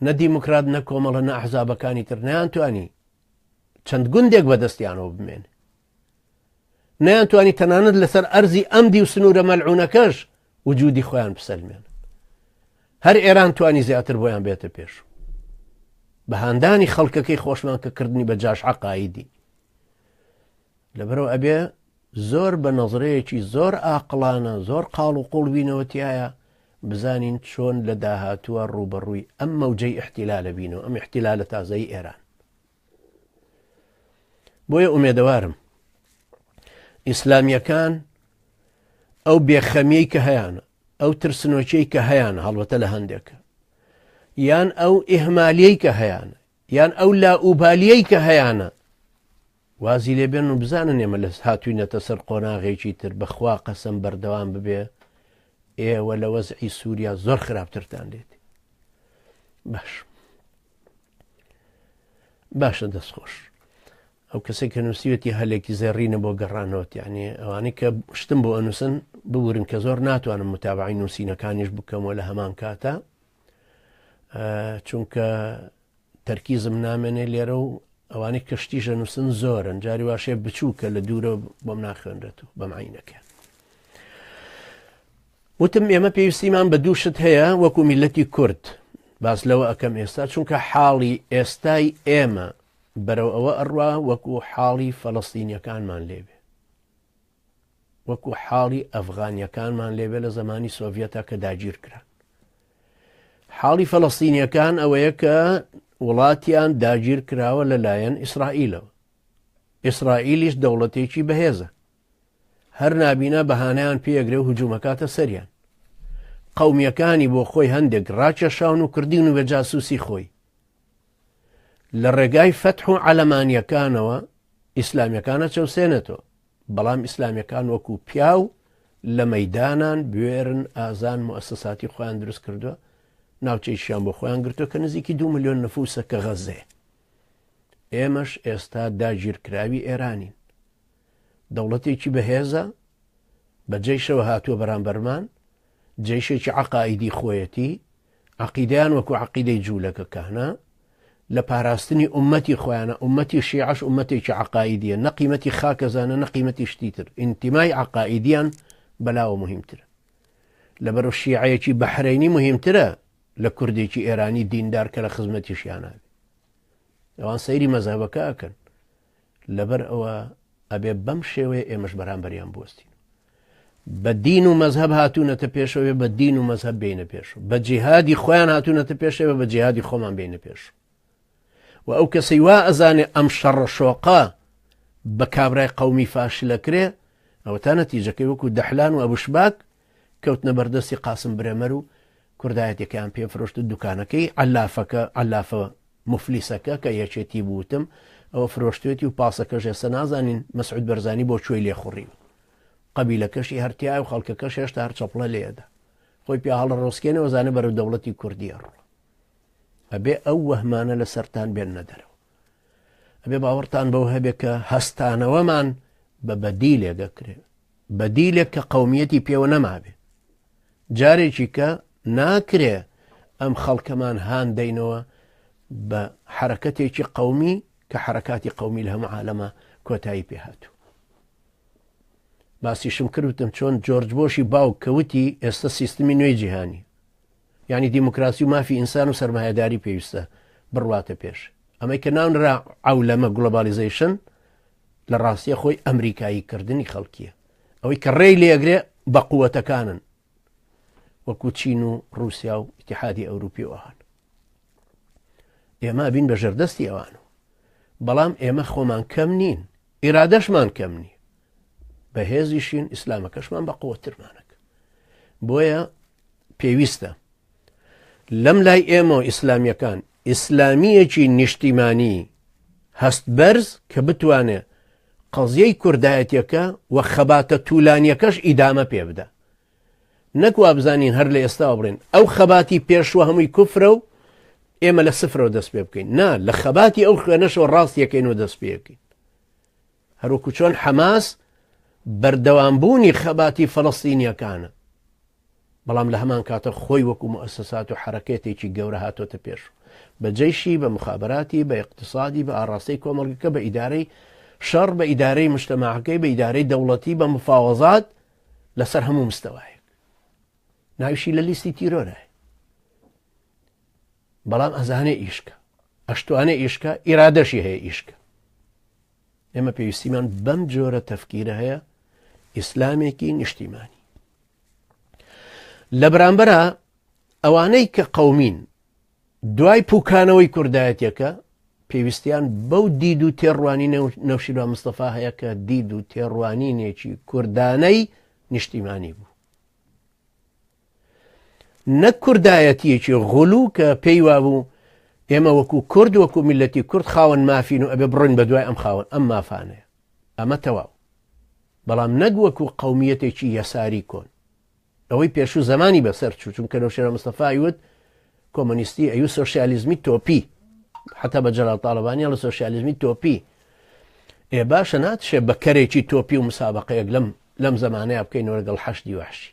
نە دیموکرات نە کۆمەڵە نە ئەحزابەکانی تر نەیانتوانی چەند گوندێک بەدەستیانەوە بمێنێ. نەیانتوانی تەنانەت لەسەر ئەرزی ئەم دیو سنوورە مەلعونەکەش وجودی خۆیان بسەلمێن هەر ئێران توانی زیاتر بۆیان بێتە پێش بە هاندانی خەڵکەکەی خۆشمان کە کردنی بە جاش عقایدی لەبەرەوە ئەبێ زۆر بە نەزرەیەکی زۆر ئاقلانە زۆر قاڵ و قوڵ بینەوە تایە بزانین چۆن لە داهاتووە ڕوبەڕووی ئەم مەوجەی احتیلالە بینەوە ئەم احتیلالە تازەی ئێران بۆیە ئومێدەوارم ئیسلامیەکان ئەو بێخەمیەی کە هەیانە ئەو ترسنۆکیەی کە هەیانە هەڵبەتە لە هەندێکە یان ئەو ئیهمالیەی کە هەیانە یان ئەو لائوبالیەی کە هەیانە وازی لێبێن و بزانن ئێمە لە هاتوینەتە سەر قۆناغێکی تر بەخوا قەسەم بەردەوام ببێ ئێوە لە وەزعی سووریا زۆر خراپترتان لێت باش باشە دەست خۆش ئەو کەسێک کە نووسیوەتی هەلێکی زێڕینە بۆ گەڕانەوەت یعنی ئەوانەی کە شتم بۆ ئەنووسن ببورن کە زۆر ناتوانم متابعی نووسینەکانیش بکەمەوە لە هەمان کاتە چونکە تەرکیزم نامێنێ لێرە و ئەوانەی کەشتی ژەنووسن زۆرن جاری واشێ بچووکە لە دوورە بۆم ناخوێنرێت و بەم عینەکە وتم ئێمە پێویستیمان بە دوو شت هەیە وەکو میللەتی کورد، باس لەوە ئەکەم ئێستا چونکە حاڵی ئێستای ئێمە بەرەو ئەوە ئەڕوا وەکو حاڵی فەلەستینیەکانمان لێبێ وەکو حاڵی ئەفغانیەکانمان لێبێ لە زەمانی سۆڤەتا کە داگیر کران. حاڵی فەلەستینیەکان ئەوەیە کە وڵاتیان داگیر کراوە لەلایەن ئیسرائیلەوە. ئیسرائیلیش دەوڵەتێکی بەهێزە. هەر نابینا بەهانەیان پێ ئەگرێ و هجوومەکاتە سەریان. قەومییەکانی بۆ خۆی هەندێک ڕاکێشاون و کردیون بە جاسووسی خۆی. لە ڕێگای فەتح و عەلەمانییەکانەوە ئیسلامییەکان ئەچەوسێنێتەوە، بەڵام ئیسلامییەکان وەکوو پیاو لە مەیدانان بوێرن ئازان موئەسەساتی خۆیان دروست کردووە، ناوچەیشیان بۆ خۆیان گرتووە کە نزیکی دوو ملیۆن نفووسە کە غەززەیە. ئێمەش ئێستا داگیرکراوی ئێرانین. دەوڵەتێکی بەهێزە، بە جەیشەوە هاتووە بەرامبەرمان، جەیشێکی عەقائیدی خۆیەتی، عەقیدەیان وەکو عەقیدەی جوولەکەکانە، لە پاراستنی ئوممەتی خۆیانە، ئوممەتی شیعەش ئوممەتێکی عەقائیدیە، نە قیمەتی خاک ئەزانە نە قیمەتی شتی تر، ئینتیمای عەقائیدیان بەلاوە موهیمترە. لەبەرو شیعەیەکی بەحرەینی موهیمترە لە کوردێکی ئێرانی دیندار کە لە خزمەتی شیعە نابێ. ئەوان سەیری مەزهەبەکە ئەکەن. لەبەر ئەوە ئەبێ بەم شێوەیە ئێمەش بەرامبەریان بوەستین. بە دین و مەزهەب هاتوونەتە پێشەوە بە دین و مەزهەب بینە پێش بە جیهادی خۆیان هاتوونەتە پێشەوە بە جیهادی خۆمان بینە پێش و ئەو کەسەی وا ئەزانێ ئەم شەڕە شۆقە بە کابرای قومی فاشلەکرێ ئەوە تا نەتیجەکەی وەکو دەحلان و ئەبوشباک کەوتنە بەردەستی قاسم برێمەر و کوردایەتەکەیان پێ فرۆشت و دوکانەکەی عەلافەکە عەلافە موفلیسەکە کە یەکێتی بوو وتم ئەوە فرۆشتوێتی و پاسەکەش ئێستا نازانین مەسعود بەرزانی بۆ کوێی لێ خوڕیوە قەبیلەکەشی هەر تیایە و خەڵکەکەش هێشتا هەر چەپڵە لێدا خۆی پیا هەڵەڕۆسکێنەوە زانێ بەرەو دەوڵەتی کوردی ئەڕوا ئەبێ ئەو وەهمانە لە سەرتان بێننە دەرەوە ئەبێ باوەڕتان بەو هەبێ کە هەستانەوەمان بە بەدیلێک دەکرێ بەدیلێک کە قەومیەتی پێوە نەمابێ جارێکی کە ناکرێ ئەم خەڵکەمان هان دەینەوە بە حەرەکەتێکی قەومی کە حەرەکاتی قەومی لە هەموو عالەمە کۆتایی پێ هاتوو. باسیشم کرد وتم چۆن جۆرج بۆشی باوک کە وتی ئێستا سیستمی نوێی جیهانی یعنی دیموکراسی و مافی ئینسان و سەرمایەداری پێویستە بڕواتە پێش ئەمەی کە ناونرا عەولەمە گلۆبالیزەیشن لە ڕاستیە خۆی ئەمریکایی کردنی خەڵکیە ئەوەی کە ڕێی لێگرێ بە قووەتەکانن. وەکو چین و ڕووسیا و ئیتیحادی ئەوروپی و ئەوان. ئێمە بین بە ژێردەستی ئەوان و بەڵام ئێمە خۆمان کەم نین، ئیرادەشمان کەم نی، بەهێزیشین، ئیسلامەکەشمان بە قوترمانەکە. بۆیە پێویستە لەم لای ئێمە و ئیسلامیەکان ئیسلامیەکی نیشتیمانی هەست بەرز کە بتوانێ قەزیەی کوردایەتیەکە و خەباتە تولانیەکەش ئیدامە پێ بدا. نەک وابزانین هەر لە ئێستاوە بڵێن ئەو خەباتی پێشوە هەمووی کوفرە و ئێمە لە سفرەوە دەست پێ بکەین. نا، لە خەباتی ئەو خوێنەشەوە ڕاستیەکەین و دەست پێەکەین. هەروەکو چۆن حەماس بەردەوامبوونی خەباتی فەلەستینیەکانە، بەڵام لە هەمان کاتە خۆی وەکو موئەسەسات و حەرەکەتێکی گەورە هاتۆتە پێش، بە جەیشی، بە مخابراتی، بە ئیقتسادی، بە ئاڕاستەی کۆمەڵگەکە، بە ئیدارەی شەڕ، بە ئیدارەی مجتەماعەکەی، بە ئیدارەی دەوڵەتی، بە مفاوەزات لەسەر هەموو مستەوایەک. ناویشی لە لیستی تیرۆرایە، بەڵام ئەزانێ ئیشکە، ئەشتوانێ ئیشکە، ئیرادەشی هەیە ئیشکە. ئێمە پێویستیمان بەم جۆرە تەفکیرە هەیە، ئیسلامێکی نیشتیمانی. لە بەرامبەرە ئەوانەی کە قەومین دوای پوکانەوەی کوردایەتەکە پێویستیان بەو دید و تێڕوانی نەوشیروان مستەفا هەیە کە دید و تێڕوانینێکی کوردانەی نیشتیمانی بوو، نەک کوردایەتیەکی غلو کە پێی وابوو ئێمە وەکو کورد، وەکو میلەتی کورد خاوەن مافین و ئەبێ بڕۆین بە دوای ئەم خاوەن ئەم مافانەیە، ئەمە تەواو، بەڵام نەک وەکو قەومیەتێکی یەساری کۆن ئەوەی پێشوو زەمانی بەسەر چوو، چونکە نەوشیروان مستەفا ئەیوت کۆمۆنیستی، ئەیو سۆسیالیزمی تۆپی، حتا بە جەلال تاڵەبانی ئەڵێ سۆسیالیزمی تۆپی. ئێ باشە ناتشێ بە کەرێکی تۆپی و مسابقەیەک لەم زەمانەیە بکەینەوە لەگەڵ حەشدی وەحشی.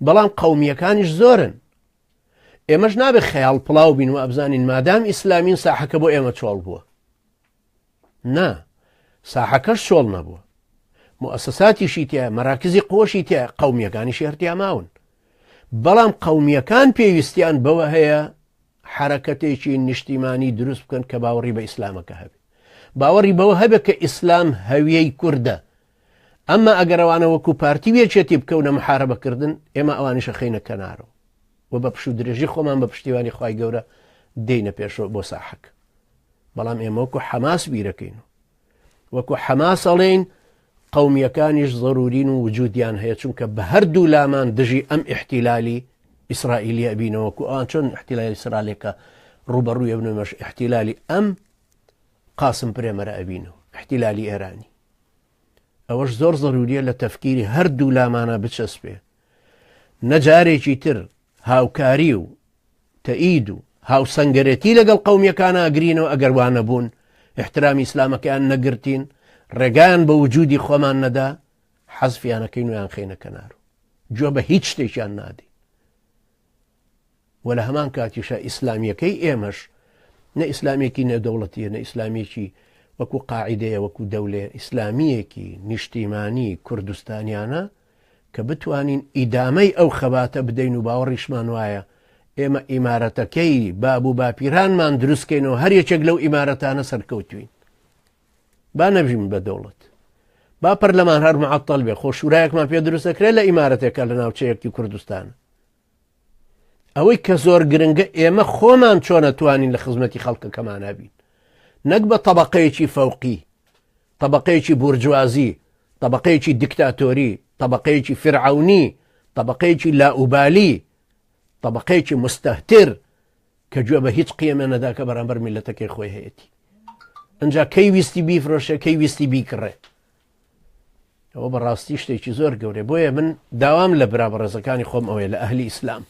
بەڵام قەومیەکانیش زۆرن، ئێمەش نابێت خەیاڵ پڵاو بین و ئەبزانین مادام ئیسلامین ساحەکە بۆ ئێمە چۆڵ بووە. نا، ساحەکەش چۆڵ نەبووە، موئەسەساتیشی تیا، مەراکزی قوەشی تیا، قەومیەکانیشی هەر تیا ماون. بەڵام قەومیەکان پێویستیان بەوە هەیە حەرەکەتێکی نیشتیمانی دروست بکەن کە باوەڕی بە ئیسلامەکە هەبێ، باوەڕی بەوە هەبێ کە ئیسلام هەویەی کوردە. ئەمما ئەگەر ئەوانە وەکو پارتی و یەکێتی بکەونە محاربەکردن، ئێمە ئەوانیشە خەینە کەنارەوە و بە پشوو درێژی خۆمان بە پشتیوانی خوای گەورە دێینە پێشەوە بۆ ساحەکە. بەڵام ئێمە وەکو حەماس بیرەکەین و وەکو حەماس ئەڵێین قەومیەکانیش زەرورین و وجودیان هەیە، چونکە بە هەردوو لامان دژی ئەم ئیحتیلالی ئیسرائیلی ئەبینەوە، وەکو ئەوان چۆن ئیحتیلالی ئیسرائیلەکە ڕووبەڕووی ئەبنەوە، ئیحتیلالی ئەم قاسم پرێمەرە ئەبینەوە، ئیحتیلالی ئێرانی. ئەوەش زۆر زەروریە لە تەفکیری هەردوو لامانە بچەسپێ، نە جارێکی تر هاوکاری و تەئید و هاوسەنگەرێتی لەگەڵ قەومیەکان ئەگرینەوە ئەگەر وا نەبوون، ئیحترامی ئیسلامەکەیان نەگرتین، ڕێگایان بە وجودی خۆمان نەدا، حەزفیانەکەین و یان خەینە کەنار و گوێ بە هیچ شتێکیان نادەین. و لە هەمان کاتیشا ئیسلامیەکەی ئێمەش نە ئیسلامیەکی نێودەوڵەتیە، نە ئیسلامیەکی وەکو قاعیدەیە، وەکو دەولێ، ئیسلامیەکی نیشتیمانی کوردستانیانە کە بتوانین ئیدامەی ئەو خەباتە بدەین و باوەڕیشمان وایە ئێمە ئیمارەتەکەی باب و باپیرانمان دروستکەینەوە، هەر یەکێک لەو ئیمارەتانە سەرکەوتوین. با نەبژین بە دەوڵەت، با پەرلەمان هەر معەتەل بێ، خۆ شورایەکمان پێ دروست دەکرێت لە ئیمارەتێکە لە ناوچەیەکی کوردستان. ئەوەی کە زۆر گرنگە ئێمە خۆمان چۆن ئەتوانین لە خزمەتی خەڵکەکەمانە بین، نەک بە طبقەیەکی فەوقی، طبقەیەکی بورجوازی، طبقەیەکی دیکتاتۆری، طبقەیەکی فرعونی، طبقەیەکی لاوبالی، طبقەیەکی مستهتر کە گوێ بە هیچ قیمە نەدا کە بەرامبەر میلەتەکەی خۆی هەیەتی، ئەنجا کەی ویستی بیفرۆشێ، کەی ویستی بیکڕێ. ئەوە بەڕاستی شتێکی زۆر گەورەیە. بۆیە من داوام لە برا بەڕێزەکانی خۆم ئەوەیە لە ئەهلی ئیسلام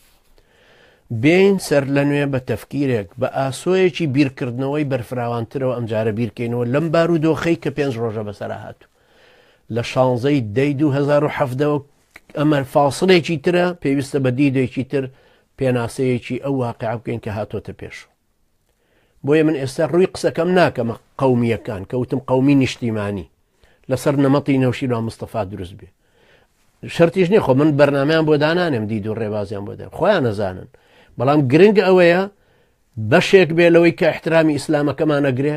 بین سەر لە نوێ بە تەفکیرێک، بە ئاسۆیەکی بیرکردنەوەی بەرفراوانترەوە ئەمجارە بیرکەینەوە لەم بارودۆخەی کە 5 ڕۆژە بەسەر هاتوو لە شانزەی دەی 2017ەوە. ئەمە فاصلێکی ترە، پێویستە بە دیدێکی تر پێناسەیەکی ئەو واقع بکەین کە هاتۆتە پێش. بۆیە من ئێستا ڕووی قسەکەم ناکەمە قەومیەکان کە وتم قەومی نیشتیمانی لەسەر نەمەتی نەوشیروان مستەفا دروست بێ، شەرتیش نییە، خۆ من بەرنامەیان بۆ دانانێم، دید و ڕێبازیان بۆ دەن خۆیان نەزانن، بەڵام گرنگ ئەوەیە بەشێک بێ لەوەی کە احترامی ئیسلامەکەمان ئەگرێ،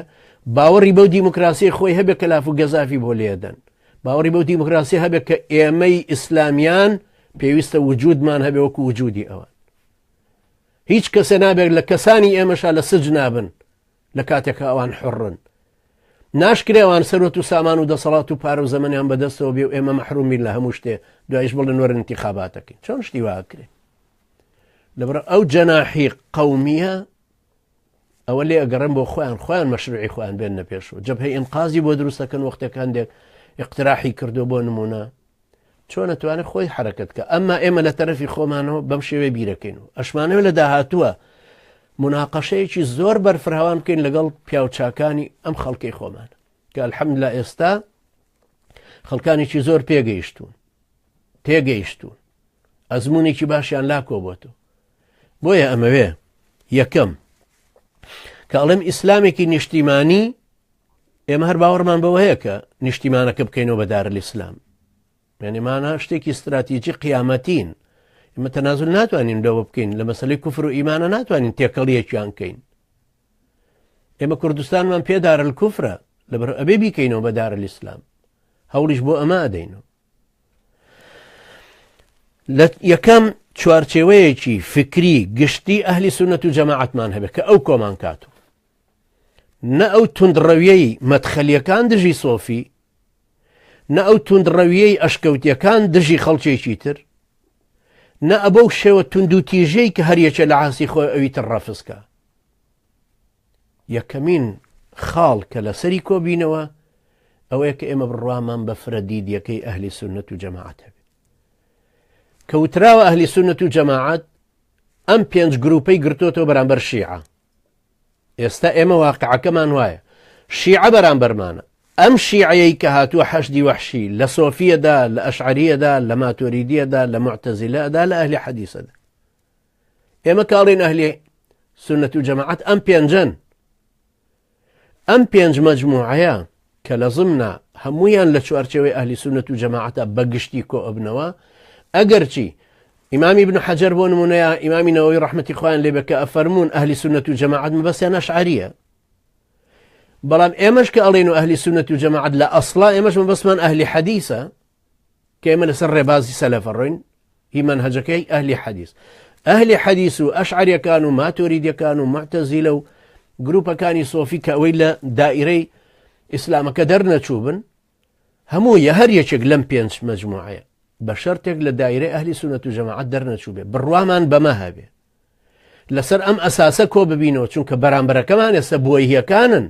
باوەڕی بەو دیموکراسی خۆی هەبێ کە لاف و گەزافی بۆ لێدەن، باوەڕی بەو دیموکراسی هەبێ کە ئێمەی ئیسلامیان پێویستە وجودمان هەبێ وەکو وجودی ئەوان. هیچ کەسێ نابێت لە کەسانی ئێمەشا لە سج نابن لە کاتێکا ئەوان حڕن. ناشکرێ ئەوان سەروەت و سامان و دەسەڵات و پارە و زەمەنیان بەدەستەوە بێ و ئێمە مەحروم بین لە هەموو شتێ، دوایش بڵێن وەرن ئینتیخاباتەکەین. چۆن شتی وا ئەکرێ؟ لەبەر ئەو جەناحی قەومیە ئەوە لێ ئەگەڕێن بۆ خۆیان، خۆیان مەشروعی خۆیان بێننە پێشەوە. جەبهەی ئینقازی بۆ دروستەکەن وەختێک هەندێک اقتراحی کردو بۆ نمونە چۆن ئەتوانێت خۆی حرەکەت کە، ئەمما ئێمە لە تەرەفی خۆمانەوە بەم شێوەیە بیرەکەین و ئەشمانەوە لە داهاتووە مناقەشەیەکی زۆر بەرفرهوان بکەین لەگەڵ پیاوچاکانی ئەم خەڵکەی خۆمان کە الحەمدلله ئێستا خەڵکانێکی زۆر پێگەیشتوون تێگەیشتوون ئەزمونێکی باشیان لا کۆبۆتەوە. بۆیە ئەمەوێ یەکەم کە ئەڵێم ئیسلامێکی نیشتیمانی، ئێمە هەر باوەڕمان بەوە هەیە کە نیشتیمانەکە بکەینەوە بە دارالئیسلام، یعنی مانا شتێکی استراتیجی قیامەتین. ئێمە تەنازول ناتوانین لەوە بکەین، لە مەسلەی کوفر و ئیمانە ناتوانین تێکەڵیەکیان کەین. ئێمە کوردستانمان پێ دارالکوفرە، لەبەر ئەبێ بیکەینەوە بە دارالئیسلام، هەوڵیش بۆ ئەمە ئەدەینەوە. لە یەکەم چوارچێوەیەکی فکری گشتی ئەهلی سوننەت و جەماعەتمان هەبێت کە ئەو کۆمان کات و نە ئەو توندڕەویەی مەدخەلیەکان دژی سۆفی، نە ئەو توندڕەویەی ئەشکەوتیەکان دژی خەڵکێکی تر، نە ئەبەو شێوە توندوتیژەی کە هەر یەکێ لە عاسی خۆی ئەوی تر ڕەفزکە. یەکەمین خاڵ کە لەسەری کۆبینەوە ئەوەیە کە ئێمە بڕوامان بە فرە دیدیەکەی ئەهلی سوننەت و جەماعەت هەبێت. کە وتراوە ئەهلی سوننەت و جەماعەت ئەم پێنج گروپەی گرتوتەوە بەرامبەر شیعە. ئێستا ئێمە واقعەکەمان وایە شیعە بەرامبەرمانە، ئەم شیعەیەی کە هاتووە حەشدی وەحشی لە سۆفیەدا، لە ئەشعەریەدا، لە ماتۆریدیەدا، لە معتەزیلەدا، لە ئەهلی حەدیسەدا. ئێمە کاڵین ئەهلی سوننەت و جەماعەت ئەم پێنجەن. ئەم پێنج مەجموعەیە کە لە زمنا هەمویان لە چوارچێوەی ئەهلی سوننەت و جەماعەتە بە گشتی کۆ ئەبنەوە، ئەگەرچی ئیمامی ابن حەجەر بۆ نمونەیە ئیمامی نەوەوی ڕەحمەتی خوایان لێ بێ کە ئەفەرموون ئەهلی سوننەت و جەماعەت مەبەستیان ئەشعەریە، بەڵام ئێمەش کە ئەڵێن و ئەهلی سوننەت و جەماعەت لە ئەسڵا ئێمەش مەبەستمان ئەهلی حەدیسە کە ئێمە لەسەر ڕێبازی سەلەفە ڕۆین، هی مەنهەجەکەی ئەهلی حەدیث. ئەهلی حەدیث و ئەشعەریەکان و ماتۆریدیەکان و معتەزیلە و گروپەکانی سۆفی کە ئەوەی لە دائیرەی ئیسلامەکە دەرنەچوو بن، هەموو یە هەر یەکێک لەم پێنج مەجموعەیە بە شەرتێک لە دایرەی ئەهلی سوننەت و جەماعەت دەرنەچوو بێ، بڕوامان بەمە هەبێ، لەسەر ئەم ئەساسە کۆ ببینەوە، چونکە بەرامبەرەکەمان ئێستا بۆییەکانن.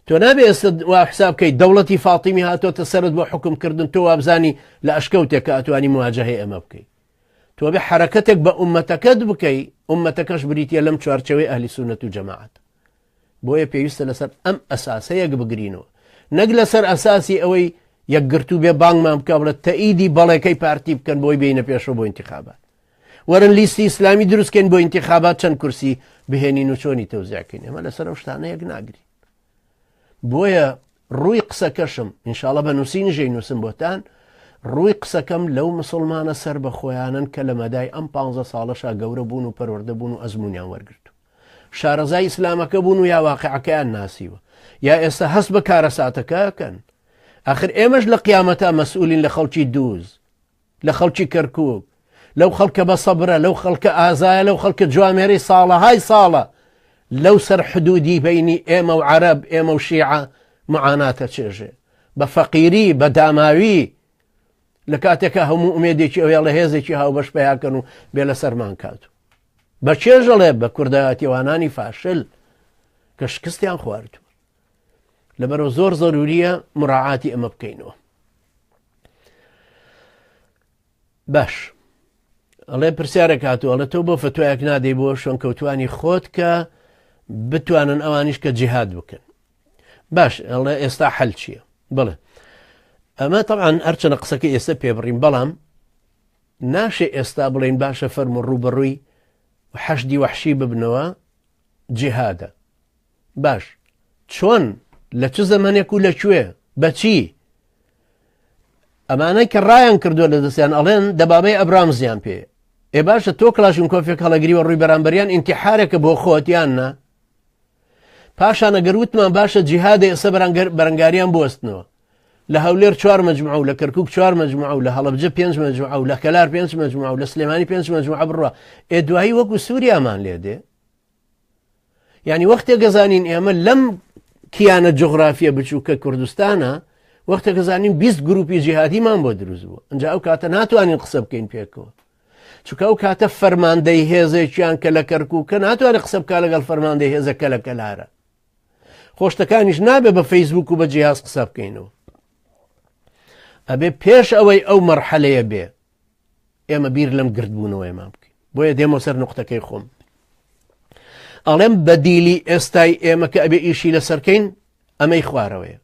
تۆ نابێ ئێستا وا حساب بکەیت دەوڵەتی فاتیمی هاتۆتە سەرت بۆ حکم کردن، تۆ وابزانی لە ئەشکەوتێک کە ئەتوانی مواجهەی ئەمە بکەیت. تۆ بێ حرەکەتێک بە ئومەتەکەت بکەی، ئومەتەکەش بریتە لەم چوارچێوەی ئەهلی سوننەت و جەماعەت. بۆیە پێویستە لەسەر ئەم ئەساسە یەک بگرینەوە، نەک لەسەر ئەساسی ئەوەی یەکگرتوو بێ بانگمان بکە بڵێ تەئیدی بەڵێکەی پارتی بکەن بۆی بینە پێشەوە بۆ ئینتخابات، وەرن لیستی ئیسلامی دروستکەین بۆ ئینتخابات چەند کورسی بهێنین و چۆنی تەوزیعکەین. ئێمە لەسەر ئەو شتانە یەک ناگرین. بۆیە ڕووی قسەکەشم ئینشاءڵە بە نووسین ژەی نووسم بۆتان، ڕووی قسەکەم لەو مسلمانە سەر بە خۆیانن کە لە مەدای ئەم 15 ساڵەشا گەورە بوون و پەروەردە بوون و ئەزمونیان وەرگرتو، شارەزای ئیسلامەکە بوون و یا واقعەکەیان ناسیوە یا ئێستا هەست بە کارەساتەکەکەن. ئاخر ئێمەش لە قیامەتا مەسئولین لە خەڵکی دووز، لە خەڵکی کەرکوک، لەو خەڵکە بە سەبرە، لەو خەڵکە ئازایە، لەو خەڵکە جوامێرەی ساڵەهای ساڵە لەو سەر حدودی بینی ئێمە و عەرەب، ئێمە و شیعە معاناتە چێژێ بە فەقیری، بە داماوی، لە کاتێکە هەموو ئومێدێکی ئەوێ لە هێزێکی هاوبەش پیاکەن و بێ لەسەرمان کات و بە چێژەڵێ بە کوردایەتیوانانی فاشل کە شکستیان خواردووە. لەبەرەوە زۆر زەروریە مراعاتی ئەمە بکەینەوە. باش ئەڵێ پرسیارێک هاتوو، ئەڵێ تۆ بۆ فتوایەک نادەی بۆ شوێنکەوتوانی خۆت کە بتوانن ئەوانیش کە جیهاد بکەن؟ باش ئەڵێ ئێستا حەل چییە؟ بڵێ ئەمە طبعا هەرچەنە قسەکە ئێستا پێبڕین، بەڵام ناشێ ئێستا بڵین باشە فەرمو ڕووبەڕووی حەشدی وەحشی ببنەوە جیهادە. باش چۆن لە چ زەمەنێک و لە کوێ بەچی؟ ئەمانەی کە ڕایان کردووە لە دەستیان ئەڵێن دەبابەی ئەبرامزیان پێ. ئێ باشە تۆ کلاشینکۆفێک هەڵەگریوە ڕووی بەرامبەریان ئینتیحارێکە بۆ خۆتیان نا؟ پاشان ئەگەر وتمان باشە جیهادە ئێستا بەرەنگاریان بوەستنەوە. لە هەولێر چوار مەجموعە و لە کەرکوک چوار مەجموعە و لە هەڵەبجە پێنج مەجموعە و لە کەلار پێنج مەجموعە و لە سلێمانی پێنج مەجموعە بڕوا، ئێ دوایی وەکو سووریامان لێ دێ. یعنی وەختێک گەزانین ئێمە لەم کیانە جوغرافیە بچووکە کوردستانە، وەختێک گەزانین 20 گروپی جیهادیمان بۆ دروست بوو، ئەنجا ئەو کاتە ناتوانین قسە بکەین پێکەوە، چونکە ئەو کاتە فەرماندەی هێزێکیان کە لە کەرکووکە ناتوانێت قسە بکا لەگەڵ فەرماندەی هێزەکە لە کەلارە. خۆشتەکانیش نابێ بە فەیسبوک و بە جیهاز قسە بکەینەوە. ئەبێ پێش ئەوەی ئەو مەرحەلەیە بێ ئێمە بیر لەم گردبوونەوەیمان بکەین. بۆیە دێمەوە سەر نقطەکەی خۆم، ئەڵێم بەدیلی ئێستای ئێمە کە ئەبێ ئیشی لەسەرکەین ئەمەی خوارەوەیە.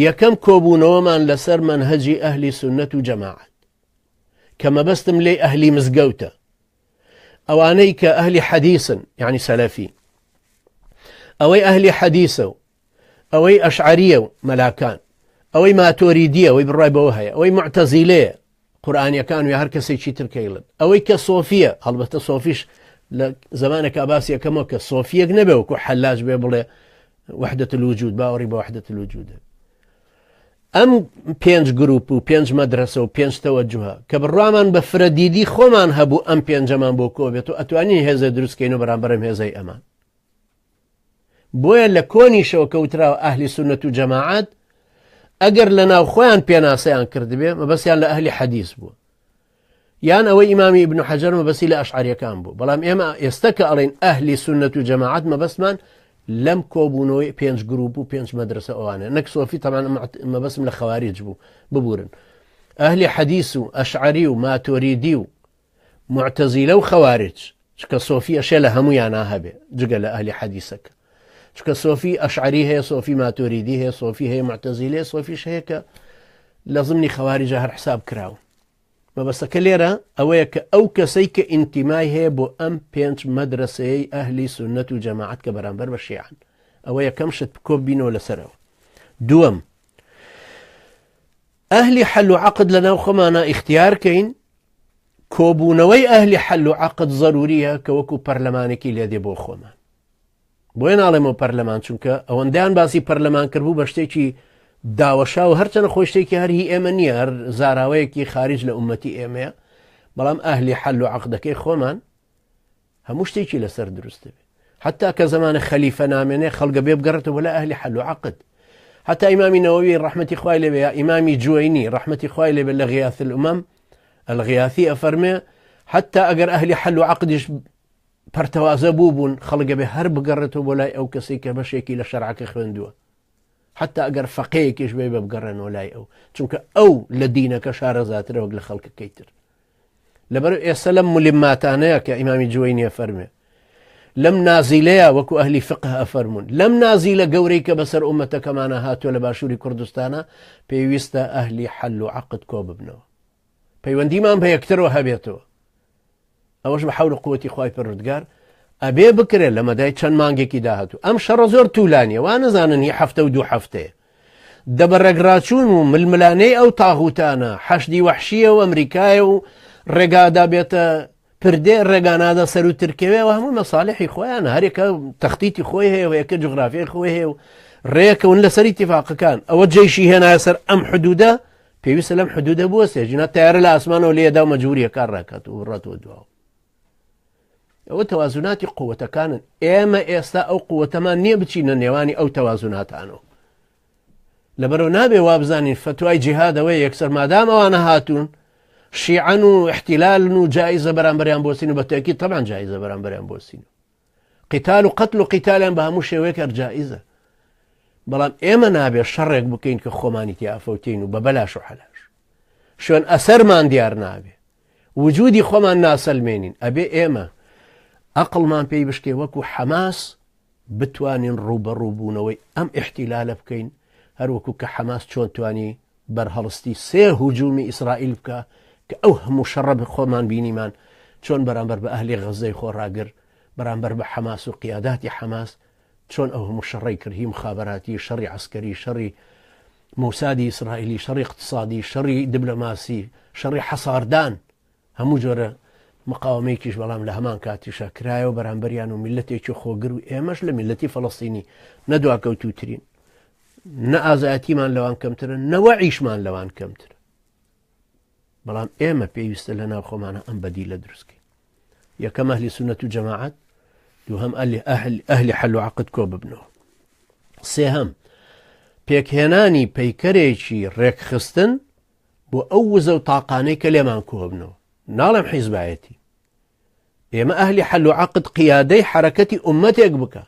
یەکەم کۆبوونەوەمان لەسەر مەنهەجی ئەهلی سوننەت و جەماعەت کە مەبەستم لێی ئەهلی مزگەوتە، ئەوانەی کە ئەهلی حەدیسن یعنی سەلەفی، ئەوەی ئەهلی حەدیسە و ئەوەی ئەشعریە و مەلاکان، ئەوەی ماتۆریدیە ئەوەی بڕای بەوە هەیە، ئەوەی معتەزیلەیە قورئانیەکان و هەر کەسێکی تر کەیڵن، ئەوەی کە سۆفیە، هەڵبەتە سۆفیش لە زمانێکا باسی یەکەمەوە کە سۆفیەک نەبێ وەکو حەلاج بێ بڵێ وحدة الوجود، باوەڕی بە وحدة الوجود. ئەم پێنج گروپ و پێنج مەدرسە و پێنج تەوەجوهە کە بڕوامان بە فرەدیدی خۆمان هەبوو ئەم پێنجەمان بۆ کۆ بێت و ئەتوانین هێزە دروستکەین و بەرامبەرم هێزەی ئەمان. بۆیە لە کۆنیشەوە کەوتراوە ئەهلی سوننەت و جەماعەت ئەگەر لە ناو خۆیان پێناسەیان کردبێ مەبەستیان لە ئەهلی حەدیث بووە، یان ئەوەی ئیمامی ئیبن حەجەر مەبەستی لە ئەشعەریەکان بوو. بەڵام ئێمە ئێستا کە ئەڵێن ئەهلی سوننەت و جەماعەت مەبەستمان لەم کۆبوونەوەی پێنج گروپ و پێنج مەدرسە ئەوانە، نەک سۆفی، تەمان مەبەستم لە خەواریج بوو، ببورن. ئەهلی حەدیث و ئەشعەری و ماتۆریدی و معتەزیلە و خەوارج، چونکە سۆفی ئەشێ لە هەموویانا هەبێ جگە لە ئەهلی حەدیسەکە، چونکە سۆفی ئەشعەری هەیە، سۆفی ماتۆریدی هەیە، سۆفی هەیە معتەزیلە، سۆفیش هەیە کە لە زمنی خەواریجە هەر حساب کراوە. مەبەستەکە لێرە ئەوەیە کە ئەو کەسەی کە ئینتیمای هەیە بۆ ئەم پێنج مەدرسەیەی ئەهلی سوننەت و جەماعەت کە بەرامبەر بە شیعەن، ئەوە یەکەم شت کۆ بینەوە لەسەرەوە. دووەم، ئەهلی حەل و عەقد لەناو خۆمانە ئیختیار کەین. کۆبوونەوەی ئەهلی حەل و عەقد زەروریە کە وەکو پەرلەمانێکی لێدێ بۆ خۆمان. بۆیە ناڵێمەوە پەرلەمان، چونکە ئەوەندەیان باسی پەرلەمان کرد بوو بە شتێکی داوەشا و هەرچەنە خۆی شتێکی هەر هی ئێمە نییە، هەر زاراوەیەکی خارج لە ئومەتی ئێمەیە، بەڵام ئەهلی حەل و عەقدەکەی خۆمان هەموو شتێکی لەسەر دروست دەبێت. حتا کە زمانە خەلیفە نامێنێ خەڵگە بێ بگەڕێتەوە بۆ لای ئەهلی حەل و عەقد. حتا ئیمامی نەوەوی ڕەحمەتی خوای لێبێ یا ئیمامی جوەینی ڕەحمەتی خوای لێبێ لە غیاث الأمم الغیاثی ئەفەرمێ حتا ئەگەر ئەهلی حەل و عەقدیش پەرتەوازە بوو بوون خەڵگە بێ هەر بگەڕێتەوە بۆ لای ئەو کەسەی کە بەشێکی لە شەرعەکە خوێندووە، حتا ئەگەر فەقێیەکیش بێ بە بگەڕێنەوە لای ئەو، چونکە ئەو لە دینەکە شارەزاترە وەک لە خەڵکەکەی تر. لەبەر ئێستا لەم ملماتانەیە کە ئیمامی جوەینی ئەفەرمێ، لەم نازیلەیە وەکو ئەهلی فقه ئەفەرمونون، لەم نازیلە گەورەی کە بەسەر ئومەتەکەمانە هاتووە لە باشووری کوردستانە، پێویستە ئەهلی حەل و عەقد کۆ ببنەوە، پەیوەندیمان بە یەکترەوە هەبێتەوە. ئەوەش بە حەول و قوتی خوای پەروەردگار ئەبێ بکرێت لە مەدای چەند مانگێکی داهاتوو. ئەم شەڕە زۆر توولانیە، وا نەزانن هی هەفتە و دوو هەفتەیە. دە بە ڕێگڕاچوون و ململانێی ئەو تاغوتانە، حەشدی وەحشیە و ئەمریکایە و ڕێگادا بێتە پردێ، ڕێگانادا سەر و ترکەوێ و هەموو مەساڵحی خۆیان، هەرێکە تەختیتی خۆی هەیە و یەکە جوغرافیای خۆی هەیە و ڕێکەون لەسەر ئیتیفاقەکان. ئەوە جەیشی هێنایە سەر ئەم حدودە، پێویستە لەم حدودە بوەستێ، ژینا تەیارە لە ئاسمانەوە لێدا و مەجبوریە کار ڕاکات و بڕاتەوە دواوە. ئەوە تەوازناتی قوتەکانن. ئێمە ئێستا ئەو قوتەمان نییە بچینە نێوانی ئەو تەوازناتانەوە. لەبەرەوە نابێ وابزانین فتوای جیهادەوەی یەکسەر مادام ئەوانە هاتوون شیعەن و احتیلالن و جایزە بەرامبەریان بۆسین و بە تەئکید تەبعەن جایزە بەرامبەریان بۆسین. قیتال و قەتل و قیتالیان بە هەموو شێوەیەک هەر جایزە، بەڵام ئێمە نابێت شەڕێک بکەین کە خۆمانی تیا ئەفەوتین و بە بەلاش و حەلاش شوێن ئەسەرمان دیار نابێ، وجودی خۆمان ناسەلمێنین. ئەبێ ئێمە ئەقڵمان پێی بشکێ وەکو حەماس بتوانین ڕووبەڕووبوونەوەی ئەم ئیحتیلالە بکەین، هەروەکو کە حەماس چۆن توانی بەرهەڵستی سێ هجومی ئیسرائیل بکا کە ئەو هەموو شەڕە خۆمان بینیمان چۆن بەرامبەر بە ئەهلی غەزەی خۆڕاگر، بەرامبەر بە حەماس و قیاداتی حەماس چۆن ئەو هەموو شەڕەی کرد، هی مخابەراتی، شەڕی عەسکەری، شەڕی مۆسادی ئیسرائیلی، شەڕی اقتصادی، شەڕی دیبلۆماسی، شەڕی حەساردان، هەموو جۆرە مقاومەیەکیش بەڵام لە هەمان کاتیشا کرایەوە بەرامبەریان و میللەتێکی خۆگر و ئێمەش لە میللەتی فەڵەستینی نەدواکەوتووترین. نە ئازایەتیمان لەوان کەمترە نە وەعیشمان لەوان کەمترە بەڵام ئێمە پێویستە لە ناو خۆمانە ئەم بەدیلە دروستکەین یەکەم ئەهلی سونەت و جەماعەت دووهەم ئەهلی ئەهلی حەل و عەقد کۆ ببنەوە سێهەم پێکهێنانی پەیکەرێکی ڕێکخستن بۆ ئەو وزە و تاقانەی کە لێمان کۆبنەوە ناڵێم حیزبایەتی ئێمە ئەهلی حەل و عەقد قیادەی حرەکەتی ئومەتێک بکە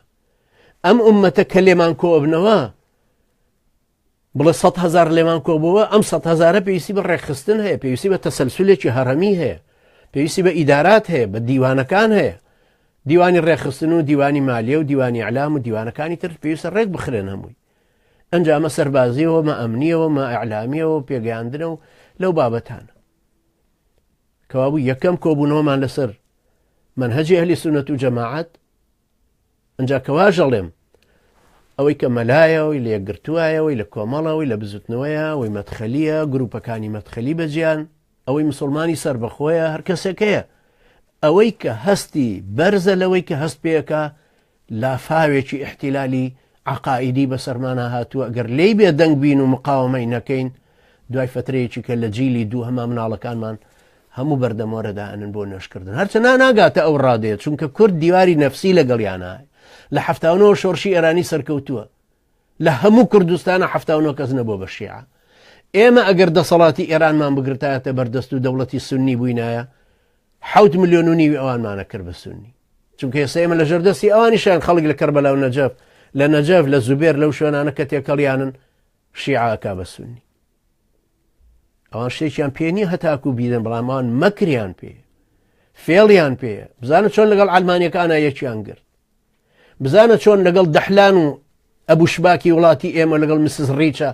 ئەم ئومەتە کە لێمان کۆبنەوە بڵێ 100 هزار لێمان کۆبووە ئەم 100 هزارە پێویستی بە ڕێکخستن هەیە پێویستی بە تەسەلسولێکی هەڕەمی هەیە پێویستی بە ئیدارات هەیە بە دیوانەکان هەیە دیوانی ڕێکخستن و دیوانی مالیە و دیوانی ئەلام و دیوانەکانی تر پێویستە ڕێک بخرێن هەمووی ئەنجا ئەمە سەربازیەوە مە ئەمنیەوە مە ئەعلامیەوە پێگەیاندنە و لەو بابەتانە کەوابوو یەکەم کۆبوونەوەمان لەسەر منهجی ئەهلی سونەت و جەماعەت ئەجا کەواژەڵێم ئەوەی کە مەلایەوەی لە یەکگرتووایەوەی لە کۆمەڵەوەی لە بزوتنەوەیە ئەوەی مەدخەلیە گروپەکانی مەدخەلی بەجیان ئەوەی مسلمانی سەربەخۆیە هەر کەسێکەیە ئەوەی کە هەستی بەرزە لەوەی کە هەست پێەکە لافاوێکی ئیحتیلالی عەقائیدی بەسەرمانا هاتووە گەر لێی بێ دەنگ بین و مقاوەمەی نەکەین دوای فترەیەکی کە لە جیلی دووهەما مناڵەکانمان هەموو بەردەمۆرە دائەنن بۆ نوێژکردن هەرچە نا ناگاتە ئەو ڕادەیە چونکە کورد دیواری نەفسی لەگەڵیانە لە 79 شۆڕشی ئێرانی سەرکەوتووە لە هەموو کوردستانە 79 کەس نەبووە بە شیعە ئێمە ئەگەر دەسەڵاتی ئێرانمان بگرتایەتە بەردەست و دەوڵەتی سنی بووینایە حەوت ملیۆن و نیوی ئەوانمانە کرد بە سونی چونکە ئێستا ئێمە لە ژێردەستی ئەوانیشان خەڵک لە کەربەلا و نەجەف لە نەجەف لە زوبێر لەو شوێنانە کە تێکەڵیانن شیعاکە بە سونی ئەوان شتێکیان پێ نییە هەتاکو بیدەن بەڵام ئەوان مەکریان پێ فێڵیان پێ بزانە چۆن لەگەڵ ئەلمانیەکانە یەکیان گرت بزانە چۆن لەگەڵ دەحلان و ئەبوو شباکی وڵاتی ئێمە لەگەڵ مسز ڕیچە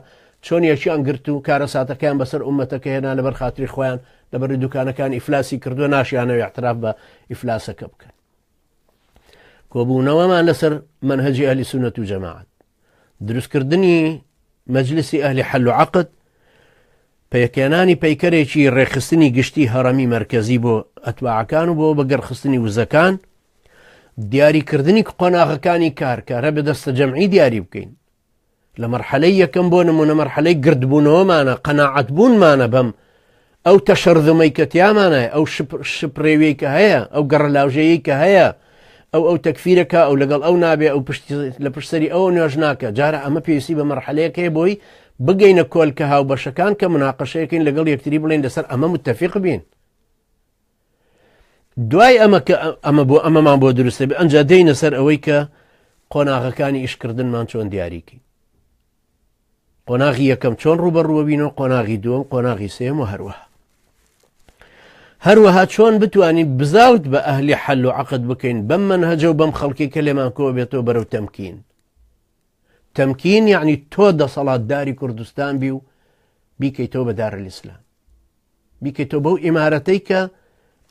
چۆن یەکیان گرت و کارەساتەکەیان بەسەر ئومەتەکە هێنا لەبەر خاتری خۆیان لەبەر دوکانەکان ئیفلاسی کردووە ناشیانەوە اعتراف بە ئیفلاسەکە بکەن کۆبوونەوەمان لەسەر منهجی ئەهلی سونەت و جەماعەت دروستکردنی مەجلسی ئەهلی حەل و عەقد پێکهێنانی پەیکەرێکی ڕێکخستنی گشتی هەڕەمی مەرکەزی بۆ ئەتباعەکان و بۆ بەگەڕخستنی وزەکان دیاریکردنی قۆناغەکانی کار کارە بە دەستە جەمعی دیاری بکەین لە مەرحەلەی یەکەم بۆ نمونە مەرحەلەی گردبوونەوەمانە قەناعەت بوونمانە بەم ئەو تەشەرذمەی کە تیامانە ئەو شپڕێویەی کە هەیە ئەو گەڕەلاوژەیەی کە هەیە ئەو ئەو تەکفیرەکە ئەو لەگەڵ ئەو نابێ ئەو پشت لە پشتسەری ئەو نوێژ ناکە جارە ئەمە پێویستی بە مەرحەلەیەک هەیە بۆی بگەینە کۆلکە هاوبەشەکان کە مناقەشەیەکەین لەگەڵ یەکتری بڵێن لەسەر ئەمە متفق بین دوای ئەمە کە ئەمە بۆ ئەمەمان بۆ دروستە بێ ئەنجا دێینە سەر ئەوەی کە قۆناغەکانی ئیشکردنمان چۆن دیاریکەین قۆناغی یەکەم چۆن ڕوبەڕووە بینەوە قۆناغی دووەم قۆناغی سێم و هەروەها هەروەها چۆن بتوانین بزاوت بە ئەهلی حەل و عقد بکەین بەم منهجە و بەم خەڵکی کە لێمان کۆ بێتەوە بەرەو تەمکین تەمکین یعنی تۆ دەسەڵاتداری کوردستان بی و بیکەیتەوە بە دار الئیسلام بیکەیتەوە بەو ئیمارەتەی کە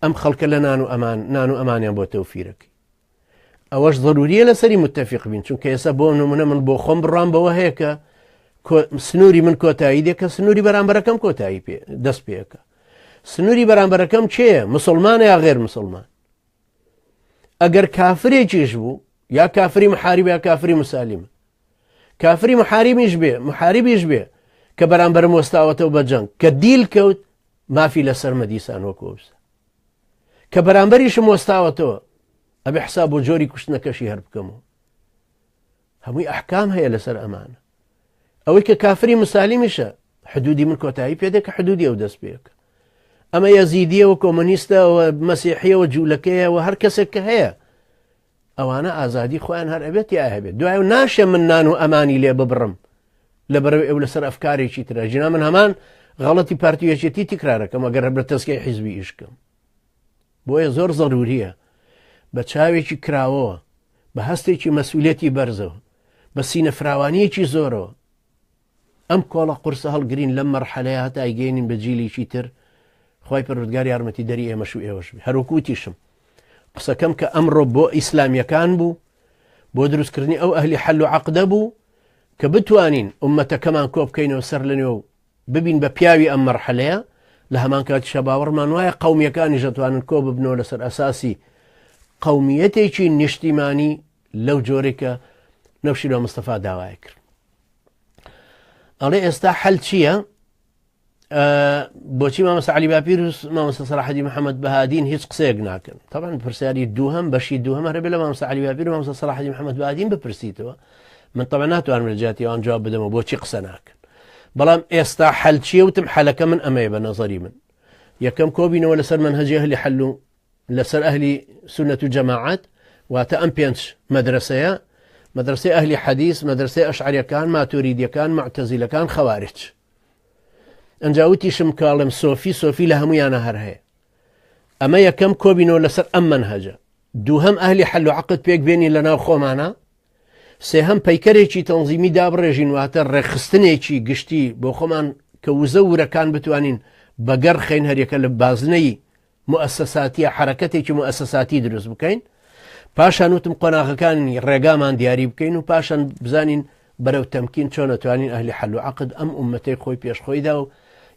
ئەم خەڵکە لە نان و ئەمان نان و ئەمانیان بۆ تەوفیرەکەی ئەوەش ضروریە لەسەری متتەفق بین چونکە ئێستا بۆ نمونە من بۆ خۆم بڕام بەوە هەیە کە سنووری من کۆتایی دێ کە سنووری بەرامبەرەکەم کۆتایی پێ دەست پێەکە سنووری بەرامبەرەکەم چێە مسلمانە یا غێر مسلمان ئەگەر کافرێکیش بوو یا کافری محاریب یا کافری مسالمە کافری محاریمیش بێ محاریبیش بێ کە بەرامبەرم وەستاوەتەوە بە جەنگ کە دیل کەوت مافی لەسەر مەدیسان وەکۆوسە کە بەرامبەریشم وەستاوەتەوە ئەبێ حساب بۆ جۆری کوشتنەکەشی هەر بکەمەوە هەمووی ئەحکام هەیە لەسەر ئەمانە ئەوەی کە کافری مسالیمیشە حدودی من کۆتایی پێدە کە حدودی ئەو دەست پێکە ئەمە یەزیدیەوە کۆمۆنیستەوە مەسیحیەوە جوولەکەیەوە هەر کەسێک کە هەیە ئەوانە ئازادی خۆیان هەر ئەبێت یا هەبێت دوای و ناشێ من نان و ئەمانی لێ ببڕم لە بەرەوەی ئەو لەسەر ئەفکارێکی ترە ژینا من هەمان غەڵەتی پارتی یەکێتی تکرارەکەم ئەگەر بە تەسکەی حیزبی ئیشکەم بۆیە زۆر زەروریە بە چاوێکی کراوەوە بە هەستێکی مەسئولەتی بەرزەوە بە سینە فراوانیەکی زۆرەوە ئەم کۆڵە قورسە هەڵگرین لەم مەرحەلەیە هەتا ئەیگەیەنین بە جیلێکی تر خوای پەروەردگار یارمەتی دەری ئێمەش و ئێوەش بێ هەروەکو وتیشم قسەکەم کە ئەمڕۆ بۆ ئیسلامیەکان بوو بۆ دروستکردنی ئەو ئەهلی حەل و عەقدە بوو کە بتوانین ئومەتەکەمان کۆ بکەینەوە سەر لە نوێ و ببین بە پیاوی ئەم مەرحەلەیە لە هەمان کاتیشا باوەڕمان وایە قەومیەکانیش دەتوانن کۆ ببنەوە لەسەر ئەساسی قەومیەتێکی نیشتیمانی لەو جۆرێک کە نەوشیروان مستەفا داوای کرد. ئەڵێ ئێستا حەل چییە؟ بۆچی مامۆستا علی باپیر و مامۆستا سەلاحەدین محەممەد بەهادین هیچ قسەیەک ناکەن تەبعەن پرسیاری دووهەم بەشی دووهەم هەربێ لە مامۆستا علی باپیر و مامۆستا سەلاحەدین محەممەد بەهادین بپرسیتەوە من تەبعەن ناتوانم لە جیاتی ئەوان جواب بدەمەوە بۆچی قسە ناکەن بەڵام ئێستا حەل چییە وتم حەلەکە من ئەمەیە بە نەزەری من یەکەم کۆبینەوە لەسەر مەنهەجی ئەهلی حەل و لەسەر ئەهلی سونەت و جەماعەت واتە ئەم پێنج مەدرسەیە مەدرسەی ئەهلی حەدیث مەدرسەی ئەشعریەکان ماتوریدیەکان معتەزیلەکان خەوارج ئەنجا وتیشم کاڵم سۆفی سۆفی لە هەمویانە هەر هەیە ئەمە یەکەم کۆبینەوە لەسەر ئەم منهەجە دووهەم ئەهلی حەل و عقد پێک بێنی لە ناو خۆمانە سێهەم پەیکەرێکی تەنزیمی دابڕێژین واتە ڕێکخستنێکی گشتی بۆ خۆمان کە وزە ورەکان بتوانین بەگەڕ خەین هەریەکە لە بازنەی موئەسەساتیە حەرەکەتێکی موئەسەساتی دروست بکەین پاشان وتم قۆناغەکانی ڕێگامان دیاری بکەین و پاشان بزانین بەرەو تەمکین چۆن ئەتوانین ئەهلی حەل و عەقد ئەم ئومەتەی خۆی پێش خۆیدا و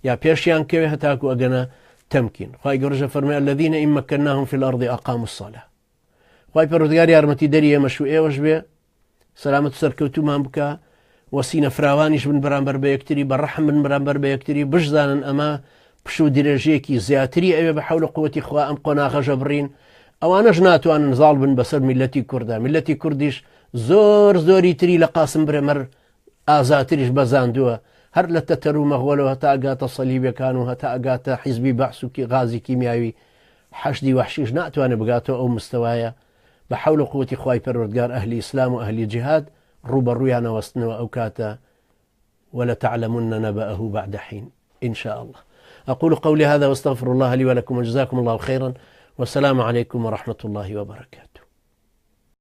یا پێشیان کەوێ هەتاکو ئەگەنە تەمکین خوای گەورەش فەرمووی الذین إن مكناهم في الأرض أقاموا الصلاة خوای پەروەردگار یارمەتی دەری ئێمەش و ئێوەش بێ سەلامەت و سەرکەوتومان بکە وەسینە فراوانیش بن بەرامبەر بە یەکتری بە ڕەحم بن بەرامبەر بە یەکتری بشزانن ئەمە پشوو درێژیەکی زیاتری ئەوێ بە حەول و قوتی خوا ئەم قۆناغەژە بڕین ئەوانەش ناتوانن زاڵ بن بەسەر میلەتی کووردا میلەتی کوردیش زۆر زۆری تری لە قاسم برێمەر ئازاتریش بەزاندووە هەر لە تەتەر و مەغۆلەوە هەتا ئەگاتە سەلیبەکان و هەتا ئەگاتە حیزبی بەعسوکی غازی کیمیاوی حەشدی وەحشیش ناتوانێت بگاتەوە ئەو مستەوایە بە حەول و قوتی خوای پەروەردگار ئەهلی ئیسلام و ئەهلی جیهاد ڕووبەڕوویان ئەوەستنەوە ئەو کاتە ولتعلمن نبأه بعد حين إن شاء الله أقول قولي هذا واستغفر الله لي ولكم وجزاكم الله خيرا والسلام عليكم ورحمة الله وبركاته.